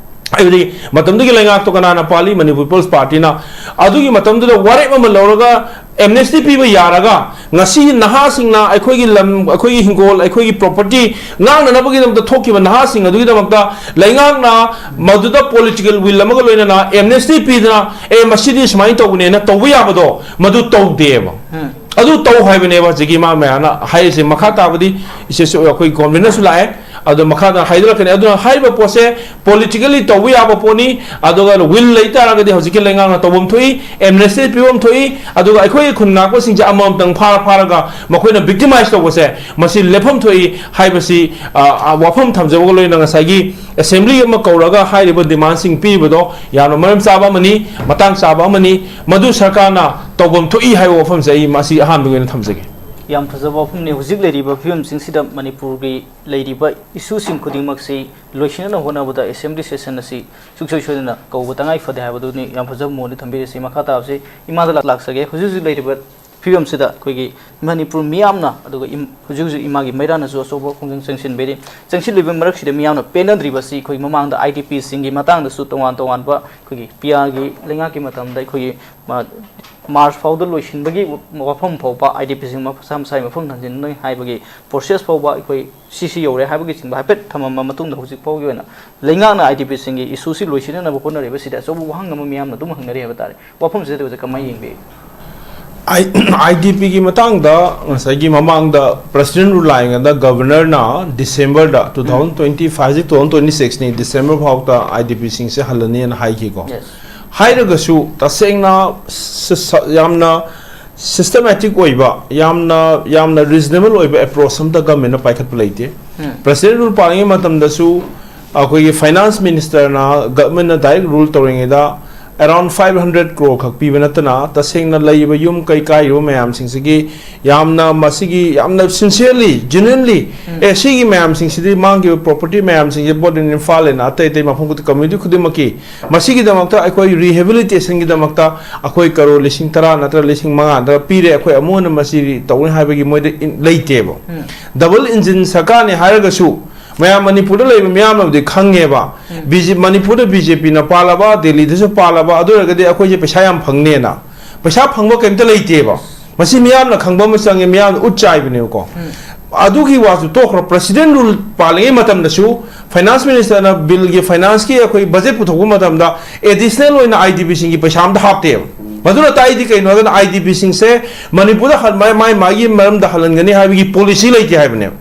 ꯍꯥꯏꯕꯗꯤ ꯃꯇꯝꯗꯨꯒꯤ ꯂꯩꯉꯥꯛꯇꯣ ꯀꯅꯥꯅ ꯄꯥꯜꯂꯤ? ꯃꯅꯤꯄꯨꯔ ꯄꯤꯄꯜꯁ ꯄꯥꯔꯇꯤꯅ꯫ ꯑꯗꯨꯒꯤ ꯃꯇꯝꯗꯨꯗ ꯋꯥꯔꯦꯞ ꯑꯃ ꯂꯧꯔꯒ ꯑꯦꯝꯅꯦꯁꯇꯤ ꯄꯤꯕ ꯌꯥꯔꯒ, ꯉꯁꯤ ꯅꯍꯥꯁꯤꯡꯅ ꯑꯩꯈꯣꯏꯒꯤ ꯂꯝ, ꯑꯩꯈꯣꯏꯒꯤ ꯍꯤꯡꯒꯣꯜ, ꯑꯩꯈꯣꯏꯒꯤ ꯄ꯭ꯔꯣꯄꯔꯇꯤ ꯉꯥꯛꯅꯅꯕꯒꯤꯗꯃꯛꯇ ꯊꯣꯛꯈꯤꯕ ꯅꯍꯥꯁꯤꯡ ꯑꯗꯨꯒꯤꯗꯃꯛꯇ ꯂꯩꯉꯥꯛꯅ ꯃꯗꯨꯗ ꯄꯣꯂꯤꯇꯤꯀꯦꯜ ꯋꯤꯜ ꯑꯃꯒ ꯂꯣꯏꯅꯅ ꯑꯦꯝꯅꯦꯁꯇꯤ ꯄꯤꯗꯅ, "ꯑꯦ, ꯃꯁꯤꯗꯤ ꯁꯨꯃꯥꯏꯅ ꯇꯧꯕꯅꯦꯅ" ꯇꯧꯕ ꯌꯥꯕꯗꯣ ꯃꯗꯨ ꯇꯧꯗꯦꯕ꯫ ꯑꯗꯨ ꯇꯧ ꯍꯥꯏꯕꯅꯦꯕ ꯍꯧꯖꯤꯛꯀꯤ ꯏꯃꯥ ꯃꯌꯥꯝꯅ ꯍꯥꯏꯔꯤꯁꯦ꯫ ꯃꯈꯥ ꯇꯥꯕꯗꯤ ꯏꯆꯦꯁꯨ, ꯑꯩꯈꯣꯏ ꯀꯣꯟꯚꯦꯅꯔꯁꯨ ꯂꯥꯛꯑꯦ, ꯑꯗꯣ ꯃꯈꯥ ꯇꯥꯅ ꯍꯥꯏꯗꯔꯛꯀꯅꯤ꯫ ꯑꯗꯨꯅ ꯍꯥꯏꯔꯤꯕ ꯄꯣꯠꯁꯦ ꯄꯣꯂꯤꯇꯤꯀꯦꯜꯂꯤ ꯇꯧꯕ ꯌꯥꯕ ꯄꯣꯠꯅꯤ꯫ ꯑꯗꯨꯒ ꯋꯤꯜ ꯂꯩ ꯇꯥꯔꯒꯗꯤ ꯍꯧꯖꯤꯛꯀꯤ ꯂꯩꯉꯥꯛꯅ ꯇꯧꯐꯝ ꯊꯣꯛꯏ, ꯑꯦꯝꯅꯦꯁꯇꯤ ꯄꯤꯐꯝ ꯊꯣꯛꯏ꯫ ꯑꯗꯨꯒ ꯑꯩꯈꯣꯏꯒꯤ ꯈꯨꯟ ꯉꯥꯛꯄꯁꯤꯡꯁꯦ ꯑꯃꯃꯝꯇꯪ ꯐꯥꯔ ꯐꯥꯔꯒ ꯃꯈꯣꯏꯅ ꯚꯤꯛꯇꯤꯃꯥꯏꯁ ꯇꯧꯕꯁꯦ, ꯃꯁꯤ ꯂꯦꯞꯐꯝ ꯊꯣꯛꯏ ꯍꯥꯏꯕꯁꯤ, ꯑ, ꯑ, ꯋꯥꯐꯝ ꯊꯝꯖꯕꯒ ꯂꯣꯏꯅꯅ ꯉꯁꯥꯏꯒꯤ ꯑꯦꯁꯦꯝꯕ꯭ꯂꯤ ꯑꯃ ꯀꯧꯔꯒ ꯍꯥꯏꯔꯤꯕ ꯗꯤꯃꯥꯟꯁꯤꯡ ꯄꯤꯔꯤꯕꯗꯣ ꯌꯥꯝꯅ ꯃꯔꯝ ꯆꯥꯕ ꯑꯃꯅꯤ, ꯃꯇꯥꯡ ꯆꯥꯕ ꯑꯃꯅꯤ꯫ ꯃꯗꯨ ꯁꯔꯀꯥꯔꯅ ꯇꯧꯐꯝ ꯊꯣꯛꯏ ꯍꯥꯏꯕ ꯋꯥꯐꯝꯁꯦ ꯑꯩ ꯃꯁꯤ ꯑꯍꯥꯟꯕꯒꯤ ꯑꯣꯏꯅ ꯊꯝꯖꯒꯦ꯫ ꯌꯥꯝ ꯐꯖꯕ ꯋꯥꯐꯝꯅꯤ꯫ ꯍꯧꯖꯤꯛ ꯂꯩꯔꯤꯕ ꯐꯤꯕꯝꯁꯤꯡꯁꯤꯗ ꯃꯅꯤꯄꯨꯔꯒꯤ ꯂꯩꯔꯤꯕ ꯏꯁꯨꯁꯤꯡ ꯈꯨꯗꯤꯡꯃꯛꯁꯤ ꯂꯣꯏꯁꯤꯟꯅꯅ ꯍꯣꯠꯅꯕꯗ ꯑꯦꯁꯦꯝꯕ꯭ꯂꯤ ꯁꯦꯁꯟ ꯑꯁꯤ ꯁꯨꯡꯁꯣꯏ ꯁꯣꯏꯗꯅ ꯀꯧꯕ ꯇꯉꯥꯏ ꯐꯗꯦ ꯍꯥꯏꯕꯗꯨꯅꯤ꯫ ꯌꯥꯝ ꯐꯖꯕ ꯃꯣꯠꯅꯤ ꯊꯝꯕꯤꯔꯤꯁꯤ꯫ ꯃꯈꯥ ꯇꯥꯕꯁꯤ ꯏꯃꯥꯗ ꯂꯥꯛ-, ꯂꯥꯛꯆꯒꯦ꯫ ꯍꯧꯖꯤꯛ ꯍꯧꯖꯤꯛ ꯂꯩꯔꯤꯕ ꯐꯤꯕꯝꯁꯤꯗ ꯑꯩꯈꯣꯏꯒꯤ ꯃꯅꯤꯄꯨꯔ ꯃꯤꯌꯥꯝꯅ, ꯑꯗꯨꯒ ꯏꯝ-, ꯍꯧꯖꯤꯛ ꯍꯧꯖꯤꯛ ꯏꯃꯥꯒꯤ ꯃꯩꯔꯥꯅꯁꯨ ꯑꯆꯧꯕ ꯈꯣꯡꯖꯪ ꯆꯪꯁꯤꯟꯕꯤꯔꯤ꯫ ꯆꯪꯁꯤꯜꯂꯤꯕ ꯃꯔꯛꯁꯤꯗ ꯃꯤꯌꯥꯝꯅ ꯄꯦꯟꯅꯗ꯭ꯔꯤꯕꯁꯤ ꯑꯩꯈꯣꯏ ꯃꯃꯥꯡꯗ ꯑꯥꯏ ꯗꯤ ꯄꯤꯁꯤꯡꯒꯤ ꯃꯇꯥꯡꯗꯁꯨ ꯇꯣꯉꯥꯟ ꯇꯣꯉꯥꯟꯕ ꯑꯩꯈꯣꯏꯒꯤ ꯄꯤ ꯑꯥꯔꯒꯤ ꯂꯩꯉꯥꯛꯀꯤ ꯃꯇꯝꯗ ꯑꯩꯈꯣꯏꯒꯤ ꯃꯥ-, ꯃꯥꯔꯆ ꯐꯥꯎꯗ ꯂꯣꯏꯁꯤꯟꯕꯒꯤ ꯋꯥꯐꯝ ꯐꯥꯎꯕ ꯑꯥꯏ ꯗꯤ ꯄꯤꯁꯤꯡ ꯃꯁꯥ ꯃꯁꯥꯒꯤ ꯃꯐꯝ ꯊꯝꯖꯤꯟꯅꯤ ꯍꯥꯏꯕꯒꯤ ꯄ꯭ꯔꯣꯁꯦꯁ ꯐꯥꯎꯕ ꯑꯩꯈꯣꯏ ꯁꯤ ꯁꯤ ꯌꯧꯔꯦ ꯍꯥꯏꯕꯒꯤꯆꯤꯡꯕ ꯍꯥꯏꯐꯦꯠ ꯊꯝꯃꯝꯕ ꯃꯇꯨꯡꯗ ꯍꯧꯖꯤꯛ ꯐꯥꯎꯒꯤ ꯑꯣꯏꯅ ꯂꯩꯉꯥꯛꯅ ꯑꯥꯏ ꯗꯤ ꯄꯤꯁꯤꯡꯒꯤ ꯏꯁꯨꯁꯤ ꯂꯣꯏꯁꯤꯟꯅꯅꯕ ꯍꯣꯠꯅꯔꯤꯕꯁꯤꯗ ꯑꯆꯧꯕ ꯋꯥꯍꯪ ꯑꯃ ꯃꯤꯌꯥꯝꯅ ꯑꯗꯨꯝ ꯍꯪꯅꯔꯤ ꯍꯥꯏꯕ ꯇꯥꯔꯦ꯫ ꯋꯥꯐꯝꯁꯤꯗ ꯑꯣꯖꯥ ꯀꯃꯥꯏꯅ ꯌꯦꯡꯕꯤ? ꯑꯥꯏ ꯗꯤ ꯄꯤꯒꯤ ꯃꯇꯥꯡꯗ ꯉꯁꯥꯏꯒꯤ ꯃꯃꯥꯡꯗ ꯄ꯭ꯔꯁꯤꯗꯦꯟ ꯔꯨꯜ ꯂꯥꯛꯏꯉꯩꯗ ꯒꯕꯔꯅꯔꯅ ꯗꯤꯁꯦꯝꯕꯔꯗ, ꯇꯨ ꯊꯥꯎꯖꯟ ꯇ꯭ꯋꯦꯟꯇꯤ ꯐꯥꯏꯚꯁꯤ ꯇꯨ ꯊꯥꯎꯖꯟ ꯇ꯭ꯋꯦꯟꯇꯤ ꯁꯤꯛꯁꯅꯤ, ꯗꯤꯁꯦꯝꯕꯔ ꯐꯥꯎꯗ ꯑꯥꯏ ꯗꯤ ꯄꯤꯁꯤꯡꯁꯦ ꯍꯜꯂꯅꯤꯅ ꯍꯥꯏꯈꯤꯀꯣ꯫ ꯍꯥꯏꯔꯒꯁꯨ ꯇꯁꯦꯡꯅ ꯁ- ꯁ- ꯌꯥꯝꯅ ꯁꯤꯁꯇꯃꯦꯇꯤꯛ ꯑꯣꯏꯕ, ꯌꯥꯝꯅ ꯌꯥꯝꯅ ꯔꯤꯖꯅꯦꯕꯜ ꯑꯣꯏꯕ ꯑꯦꯄ꯭ꯔꯣꯆ ꯑꯝꯇ ꯒꯃꯦꯟꯅ ꯄꯥꯏꯈꯠꯄ ꯂꯩꯇꯦ꯫ ꯄ꯭ꯔꯁꯤꯗꯦꯟ ꯔꯨꯜ ꯄꯥꯜꯂꯤꯉꯩ ꯃꯇꯝꯗꯁꯨ ꯑꯩꯈꯣꯏꯒꯤ ꯐꯥꯏꯅꯥꯟꯁ ꯃꯤꯅꯤꯁꯇꯔꯅ ꯒꯚꯔꯟꯃꯦꯟꯠꯅ ꯗꯥꯏꯔꯦꯛ ꯔꯨꯜ ꯇꯧꯔꯤꯉꯩꯗ ꯑꯦꯔꯥꯎꯟ ꯐꯥꯏꯚ ꯍꯟꯗ꯭ꯔꯦꯠ ꯀ꯭ꯔꯣꯔ ꯈꯛ ꯄꯤꯕ ꯅꯠꯇꯅ, ꯇꯁꯦꯡꯅ ꯂꯩꯔꯤꯕ ꯌꯨꯝ ꯀꯩ ꯀꯥꯏꯔꯤꯕ ꯃꯌꯥꯝꯁꯤꯡꯁꯤꯒꯤ ꯌꯥꯝꯅ, ꯃꯁꯤꯒꯤ ꯌꯥꯝꯅ ꯁꯤꯟꯁꯤꯌꯔꯂꯤ, ꯖꯦꯅ꯭ꯌꯨꯟꯂꯤ, ꯑꯦ, ꯁꯤꯒꯤ ꯃꯌꯥꯝꯁꯤꯡꯁꯤꯗꯤ ꯃꯥꯡꯈꯤꯕ ꯄ꯭ꯔꯣꯄꯔꯇꯤ ꯃꯌꯥꯝꯁꯤꯡꯁꯦ ꯕꯣꯠ ꯏꯟ ꯏꯝꯐꯥꯜ ꯑꯦꯟ ꯑꯇꯩ ꯑꯇꯩ ꯃꯐꯝ ꯈꯨꯗꯤꯡ, ꯀꯝꯃ꯭ꯌꯨꯅꯤꯇꯤ ꯈꯨꯗꯤꯡꯃꯛꯀꯤ, ꯃꯁꯤꯒꯤꯗꯃꯛꯇ ꯑꯩꯈꯣꯏ ꯔꯤꯍꯦꯕꯤꯂꯤꯇꯦꯁꯟꯒꯤꯗꯃꯛꯇ ꯑꯩꯈꯣꯏ ꯀꯔꯣꯔ ꯂꯤꯁꯤꯡ ꯇꯔꯥ ꯅꯠꯇ꯭ꯔꯒ ꯂꯤꯁꯤꯡ ꯃꯉꯥ ꯅꯠꯇ꯭ꯔꯒ ꯄꯤꯔꯦ, ꯑꯩꯈꯣꯏ ꯑꯃꯨꯛ ꯍꯟꯅ ꯃꯁꯤ ꯇꯧꯅꯤ ꯍꯥꯏꯕꯒꯤ ꯃꯣꯏꯗ ꯏꯟ- ꯂꯩꯇꯦꯕ꯫ ꯗꯕꯜ ꯏꯟꯖꯤꯟ ꯁꯔꯀꯥꯔꯅꯤ ꯍꯥꯏꯔꯒꯁꯨ, ꯃꯌꯥꯝ ꯃꯅꯤꯄꯨꯔꯗ ꯂꯩꯕ ꯃꯤꯌꯥꯝꯅꯕꯨꯗꯤ ꯈꯪꯉꯦꯕ, ꯕꯤ ꯖꯦ ꯃꯅꯤꯄꯨꯔꯗ ꯕꯤ ꯖꯦ ꯄꯤꯅ ꯄꯥꯜꯂꯕ, ꯗꯦꯜꯂꯤꯗꯁꯨ ꯄꯥꯜꯂꯕ, ꯑꯗꯨ ꯑꯣꯏꯔꯒꯗꯤ ꯑꯩꯈꯣꯏꯁꯦ ꯄꯩꯁꯥ ꯌꯥꯝ ꯐꯪꯅꯦꯅ꯫ ꯄꯩꯁꯥ ꯐꯪꯕ ꯀꯩꯝꯇ ꯂꯩꯇꯦꯕ꯫ ꯃꯁꯤ ꯃꯤꯌꯥꯝꯅ ꯈꯪꯕ ꯑꯃ ꯆꯪꯉꯦ, ꯃꯤꯌꯥꯝꯅ ꯎꯠ ꯆꯥꯏꯕꯅꯦꯕꯀꯣ꯫ ꯑꯗꯨꯒꯤ ꯋꯥꯁꯨ ꯇꯣꯛꯈ꯭ꯔꯣ, ꯄ꯭ꯔꯁꯤꯗꯦꯟ ꯔꯨꯜ ꯄꯥꯜꯂꯤꯉꯩ ꯃꯇꯝꯗꯁꯨ ꯐꯥꯏꯅꯥꯟꯁ ꯃꯤꯅꯤꯁꯇꯔꯅ ꯕꯤꯜꯒꯤ, ꯐꯥꯏꯅꯥꯟꯁꯀꯤ ꯑꯩꯈꯣꯏ ꯕꯖꯦꯠ ꯄꯨꯊꯣꯛꯄ ꯃꯇꯝꯗ ꯑꯦꯗꯤꯁꯅꯦꯜ ꯑꯣꯏꯅ ꯑꯥꯏ ꯗꯤ ꯄꯤꯁꯤꯡꯒꯤ ꯄꯩꯁꯥ ꯑꯝꯇ ꯍꯥꯞꯇꯦꯕ꯫ ꯃꯗꯨꯅ ꯇꯥꯛꯏꯗꯤ ꯀꯩꯅꯣ ꯍꯥꯏꯔꯒꯅ ꯑꯥꯏ ꯗꯤ ꯄꯤꯁꯤꯡꯁꯦ ꯃꯅꯤꯄꯨꯔꯗ ꯍꯟ- ꯃꯥꯏ ꯃꯥꯏ ꯃꯥꯒꯤ ꯃꯔꯝꯗ ꯍꯜꯍꯟꯒꯅꯤ ꯍꯥꯏꯕꯒꯤ ꯄꯣꯂꯤꯁꯤ ꯂꯩꯇꯦ ꯍꯥꯏꯕꯅꯦꯕ꯫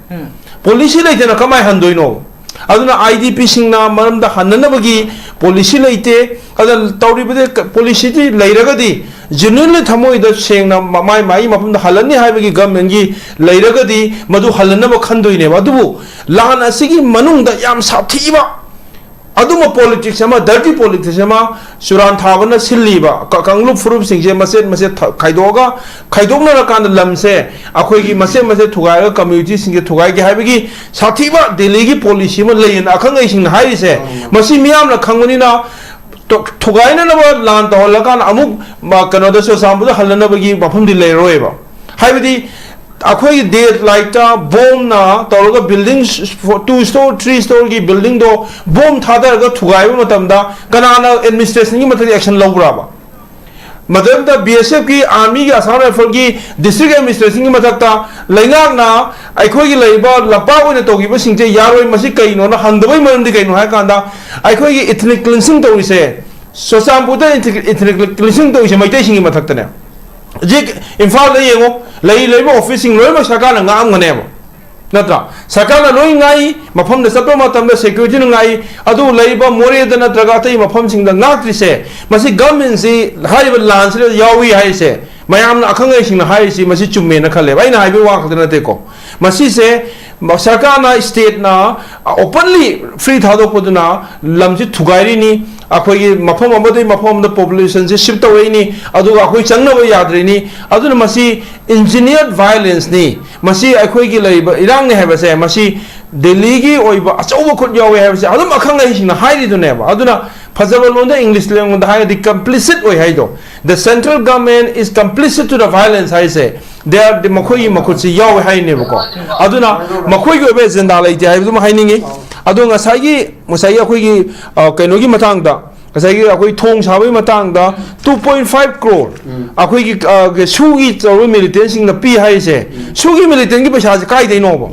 ꯄꯣꯂꯤꯁꯤ ꯂꯩꯇꯅ ꯀꯃꯥꯏꯅ ꯍꯟꯗꯣꯏꯅꯣ? ꯑꯗꯨꯅ ꯑꯥꯏ ꯗꯤ ꯄꯤꯁꯤꯡꯅ ꯃꯔꯝꯗ ꯍꯟꯅꯅꯕꯒꯤ ꯄꯣꯂꯤꯁꯤ ꯂꯩꯇꯦ꯫ ꯑꯗ ꯇꯧꯔꯤꯕꯗꯤ ꯀ- ꯄꯣꯂꯤꯁꯤꯗꯤ ꯂꯩꯔꯒꯗꯤ, ꯖꯦꯅ꯭ꯌꯨꯟꯂꯤ ꯊꯃꯣꯏꯗ ꯁꯦꯡꯅ ꯃ- ꯃꯥꯏ ꯃꯥꯒꯤ ꯃꯐꯝꯗ ꯍꯜꯍꯟꯅꯤ ꯍꯥꯏꯕꯒꯤ ꯒꯃꯦꯟꯒꯤ ꯂꯩꯔꯒꯗꯤ, ꯃꯗꯨ ꯍꯜꯍꯟꯅꯕ ꯈꯟꯗꯣꯏꯅꯦꯕ꯫ ꯑꯗꯨꯕꯨ ꯂꯥꯟ ꯑꯁꯤꯒꯤ ꯃꯅꯨꯡꯗ ꯌꯥꯝ ꯁꯥꯊꯤꯕ ꯑꯗꯨꯝꯕ ꯄꯣꯂꯤꯇꯤꯛꯁ ꯑꯃ, ꯗꯔꯇꯤ ꯄꯣꯂꯤꯇꯤꯛꯁ ꯑꯃ ꯆꯨꯔꯥꯟ ꯊꯥꯕꯅ ꯁꯤꯜꯂꯤꯕ ꯀ- ꯀꯥꯡꯂꯨꯞ ꯐꯨꯔꯨꯞꯁꯤꯡꯁꯦ ꯃꯆꯦꯠ ꯃꯆꯦꯠ ꯊ- ꯈꯥꯏꯗꯣꯛꯑꯒ, ꯈꯥꯏꯗꯣꯛꯅꯔꯀꯥꯟꯗ ꯂꯝꯁꯦ ꯑꯩꯈꯣꯏꯒꯤ ꯃꯆꯦꯠ ꯃꯆꯦꯠ ꯊꯨꯒꯥꯏꯔꯒ ꯀꯝꯃ꯭ꯌꯨꯅꯤꯇꯤꯁꯤꯡꯁꯦ ꯊꯨꯒꯥꯏꯒꯦ ꯍꯥꯏꯕꯒꯤ ꯁꯥꯊꯤꯕ ꯗꯦꯜꯂꯤꯒꯤ ꯄꯣꯂꯤꯁꯤ ꯑꯃ ꯂꯩꯌꯦꯅ ꯑꯈꯪ ꯑꯍꯩꯁꯤꯡꯅ ꯍꯥꯏꯔꯤꯁꯦ, ꯃꯁꯤ ꯃꯤꯌꯥꯝꯅ ꯈꯪꯕꯅꯤꯅ, ꯇꯣ- ꯊꯨꯒꯥꯏꯅꯅꯕ ꯂꯥꯟ ꯇꯧꯍꯜꯂꯀꯥꯟꯗ ꯑꯃꯨꯛ ꯃ- ꯀꯩꯅꯣꯗ ꯆꯨꯔꯆꯥꯟꯄꯨꯔꯗ ꯍꯜꯂꯅꯕꯒꯤ ꯃꯐꯝꯗꯤ ꯂꯩꯔꯔꯣꯏꯕ꯫ ꯍꯥꯏꯕꯗꯤ ꯑꯩꯈꯣꯏꯒꯤ ꯗꯦ ꯂꯥꯏꯠꯇ ꯕꯣꯝꯅ ꯇꯧꯔꯒ ꯕꯤꯜꯗꯤꯡ ꯇꯨ ꯁ꯭ꯇꯣꯔ, ꯊ꯭ꯔꯤ ꯁ꯭ꯇꯣꯔꯒꯤ ꯕꯤꯜꯗꯤꯡꯗꯣ ꯕꯣꯝ ꯊꯥꯗꯔꯒ ꯊꯨꯒꯥꯏꯕ ꯃꯇꯝꯗ ꯀꯅꯥꯅ ꯑꯦꯗꯃꯤꯅꯤꯁꯇ꯭ꯔꯦꯁꯟꯒꯤ ꯃꯊꯛꯇ ꯑꯦꯛꯁꯟ ꯂꯧꯕ꯭ꯔꯥꯕ? ꯃꯇꯝꯗ ꯕꯤ ꯑꯦꯁ ꯑꯦꯐꯀꯤ, ꯑꯥꯔꯃꯤꯒꯤ, ꯑꯁꯥꯝ ꯔꯥꯏꯐꯜꯒꯤ, ꯗꯤꯁꯇ꯭ꯔꯤꯛ ꯑꯦꯗꯃꯤꯅꯤꯁꯇ꯭ꯔꯦꯁꯟꯒꯤ ꯃꯊꯛꯇ ꯂꯩꯉꯥꯛꯅ ꯑꯩꯈꯣꯏꯒꯤ ꯂꯩꯔꯤꯕ ꯂꯝꯄꯥꯛ ꯑꯣꯏꯅ ꯇꯧꯈꯤꯕꯁꯤꯡꯁꯦ ꯌꯥꯔꯣꯏ, ꯃꯁꯤ ꯀꯩꯅꯣꯅ ꯍꯪꯗꯕꯩ ꯃꯔꯝꯗꯤ ꯀꯩꯅꯣ ꯍꯥꯏ ꯀꯥꯟꯗ, ꯑꯩꯈꯣꯏꯒꯤ ꯏꯊꯅꯤꯛ ꯀ꯭ꯂꯤꯟꯁꯤꯡ ꯇꯧꯔꯤꯁꯦ, ꯆꯨꯔꯆꯥꯟꯄꯨꯔꯗ ꯏꯊꯅꯤꯛ ꯀ꯭ꯂꯤꯟꯁꯤꯡ ꯇꯧꯔꯤꯁꯦ ꯃꯩꯇꯩꯁꯤꯡꯒꯤ ꯃꯊꯛꯇꯅꯦ꯫ ꯍꯧꯖꯤꯛ ꯏꯝꯐꯥꯜꯗ ꯌꯦꯡꯉꯣ, ꯂꯩ ꯂꯩꯕ ꯑꯣꯐꯤꯁꯁꯤꯡ ꯂꯣꯏꯅꯃꯛ ꯁꯔꯀꯥꯔꯅ ꯉꯥꯛꯑꯝꯒꯅꯦꯕ, ꯅꯠꯇ꯭ꯔꯥ? ꯁꯔꯀꯥꯔꯅ ꯂꯣꯏ ꯉꯥꯛꯏ, ꯃꯐꯝꯗ ꯆꯠꯄ ꯃꯇꯝꯗ ꯁꯦꯀ꯭ꯌꯨꯔꯤꯇꯤꯅ ꯉꯥꯛꯏ꯫ ꯑꯗꯨ ꯂꯩꯔꯤꯕ ꯃꯣꯔꯦꯗ ꯅꯠꯇ꯭ꯔꯒ ꯑꯇꯩ ꯃꯐꯝꯁꯤꯡꯗ ꯉꯥꯛꯇ꯭ꯔꯤꯁꯦ, ꯃꯁꯤ ꯒꯃꯦꯟꯁꯤ ꯍꯥꯏꯔꯤꯕ ꯂꯥꯟꯁꯤꯗ ꯌꯥꯎꯏ ꯍꯥꯏꯔꯤꯁꯦ, ꯃꯌꯥꯝꯅ ꯑꯈꯪ ꯑꯍꯩꯁꯤꯡꯅ ꯍꯥꯏꯔꯤꯁꯤ ꯃꯁꯤ ꯆꯨꯝꯃꯦꯅ ꯈꯜꯂꯦꯕ꯫ ꯑꯩꯅ ꯍꯥꯏꯕꯒꯤ ꯋꯥ ꯈꯛꯇ ꯅꯠꯇꯦꯀꯣ꯫ ꯃꯁꯤꯁꯦ ꯁꯔꯀꯥꯔꯅ, ꯁ꯭ꯇꯦꯠꯅ ꯑꯣꯄꯟꯂꯤ ꯐ꯭ꯔꯤ ꯊꯥꯗꯣꯛꯄꯗꯨꯅ ꯂꯝꯁꯤ ꯊꯨꯒꯥꯏꯔꯤꯅꯤ, ꯑꯩꯈꯣꯏꯒꯤ ꯃꯐꯝ ꯑꯃꯗꯒꯤ ꯃꯐꯝ ꯑꯃꯗ ꯄꯣꯄꯨꯂꯦꯁꯟꯁꯤ ꯁꯤꯐ ꯇꯧꯔꯛꯏꯅꯤ, ꯑꯗꯨꯒ ꯑꯩꯈꯣꯏ ꯆꯪꯅꯕ ꯌꯥꯗ꯭ꯔꯤꯅꯤ꯫ ꯑꯗꯨꯅ ꯃꯁꯤ ꯏꯟꯖꯤꯅꯤꯌꯔ ꯚꯥꯏꯑꯣꯂꯦꯟꯁꯅꯤ꯫ ꯃꯁꯤ ꯑꯩꯈꯣꯏꯒꯤ ꯂꯩꯔꯤꯕ ꯏꯔꯥꯡꯅꯤ ꯍꯥꯏꯕꯁꯦ, ꯃꯁꯤ ꯗꯦꯜꯂꯤꯒꯤ ꯑꯣꯏꯕ ꯑꯆꯧꯕ ꯈꯨꯠ ꯌꯥꯎꯋꯦ ꯍꯥꯏꯕꯁꯦ ꯑꯗꯨꯝ ꯑꯈꯪ ꯑꯍꯩꯁꯤꯡꯅ ꯍꯥꯏꯔꯤꯗꯨꯅꯦꯕ꯫ ꯑꯗꯨꯅ ꯐꯖꯕ ꯂꯣꯟꯗ, ꯏꯪꯂꯤꯁ ꯂꯣꯟꯗ ꯍꯥꯏꯔꯒꯗꯤ complicit ꯑꯣꯏ ꯍꯥꯏꯗꯣ, the central government is complicit to the violence ꯍꯥꯏꯁꯦ, they are, ꯃꯈꯣꯏꯒꯤ ꯃꯈꯨꯠꯁꯤ ꯌꯥꯎꯋꯦ ꯍꯥꯏꯅꯦꯕꯀꯣ꯫ ꯑꯗꯨꯅ ꯃꯈꯣꯏꯒꯤ ꯑꯣꯏꯕ ꯑꯦꯖꯦꯟꯗꯥ ꯂꯩꯇꯦ ꯍꯥꯏꯕꯗꯨꯃ ꯍꯥꯏꯅꯤꯡꯉꯤ꯫ ꯑꯗꯣ ꯉꯁꯥꯏꯒꯤ, ꯉꯁꯥꯏꯒꯤ ꯑꯩꯈꯣꯏꯒꯤ, ꯑ, ꯀꯩꯅꯣꯒꯤ ꯃꯇꯥꯡꯗ, ꯉꯁꯥꯏꯒꯤ ꯑꯩꯈꯣꯏ ꯊꯣꯡ ꯁꯥꯕꯒꯤ ꯃꯇꯥꯡꯗ two point five crore ꯑꯩꯈꯣꯏꯒꯤ, ꯑ, ꯁꯨꯒꯤ ꯇꯧꯔꯤꯕ ꯃꯤꯂꯤꯇꯦꯟꯁꯤꯡꯅ ꯄꯤ ꯍꯥꯏꯔꯤꯁꯦ, ꯁꯨꯒꯤ ꯃꯤꯂꯤꯇꯦꯟꯒꯤ ꯄꯩꯁꯥꯁꯦ ꯀꯥꯏꯗꯩꯅꯣꯕ?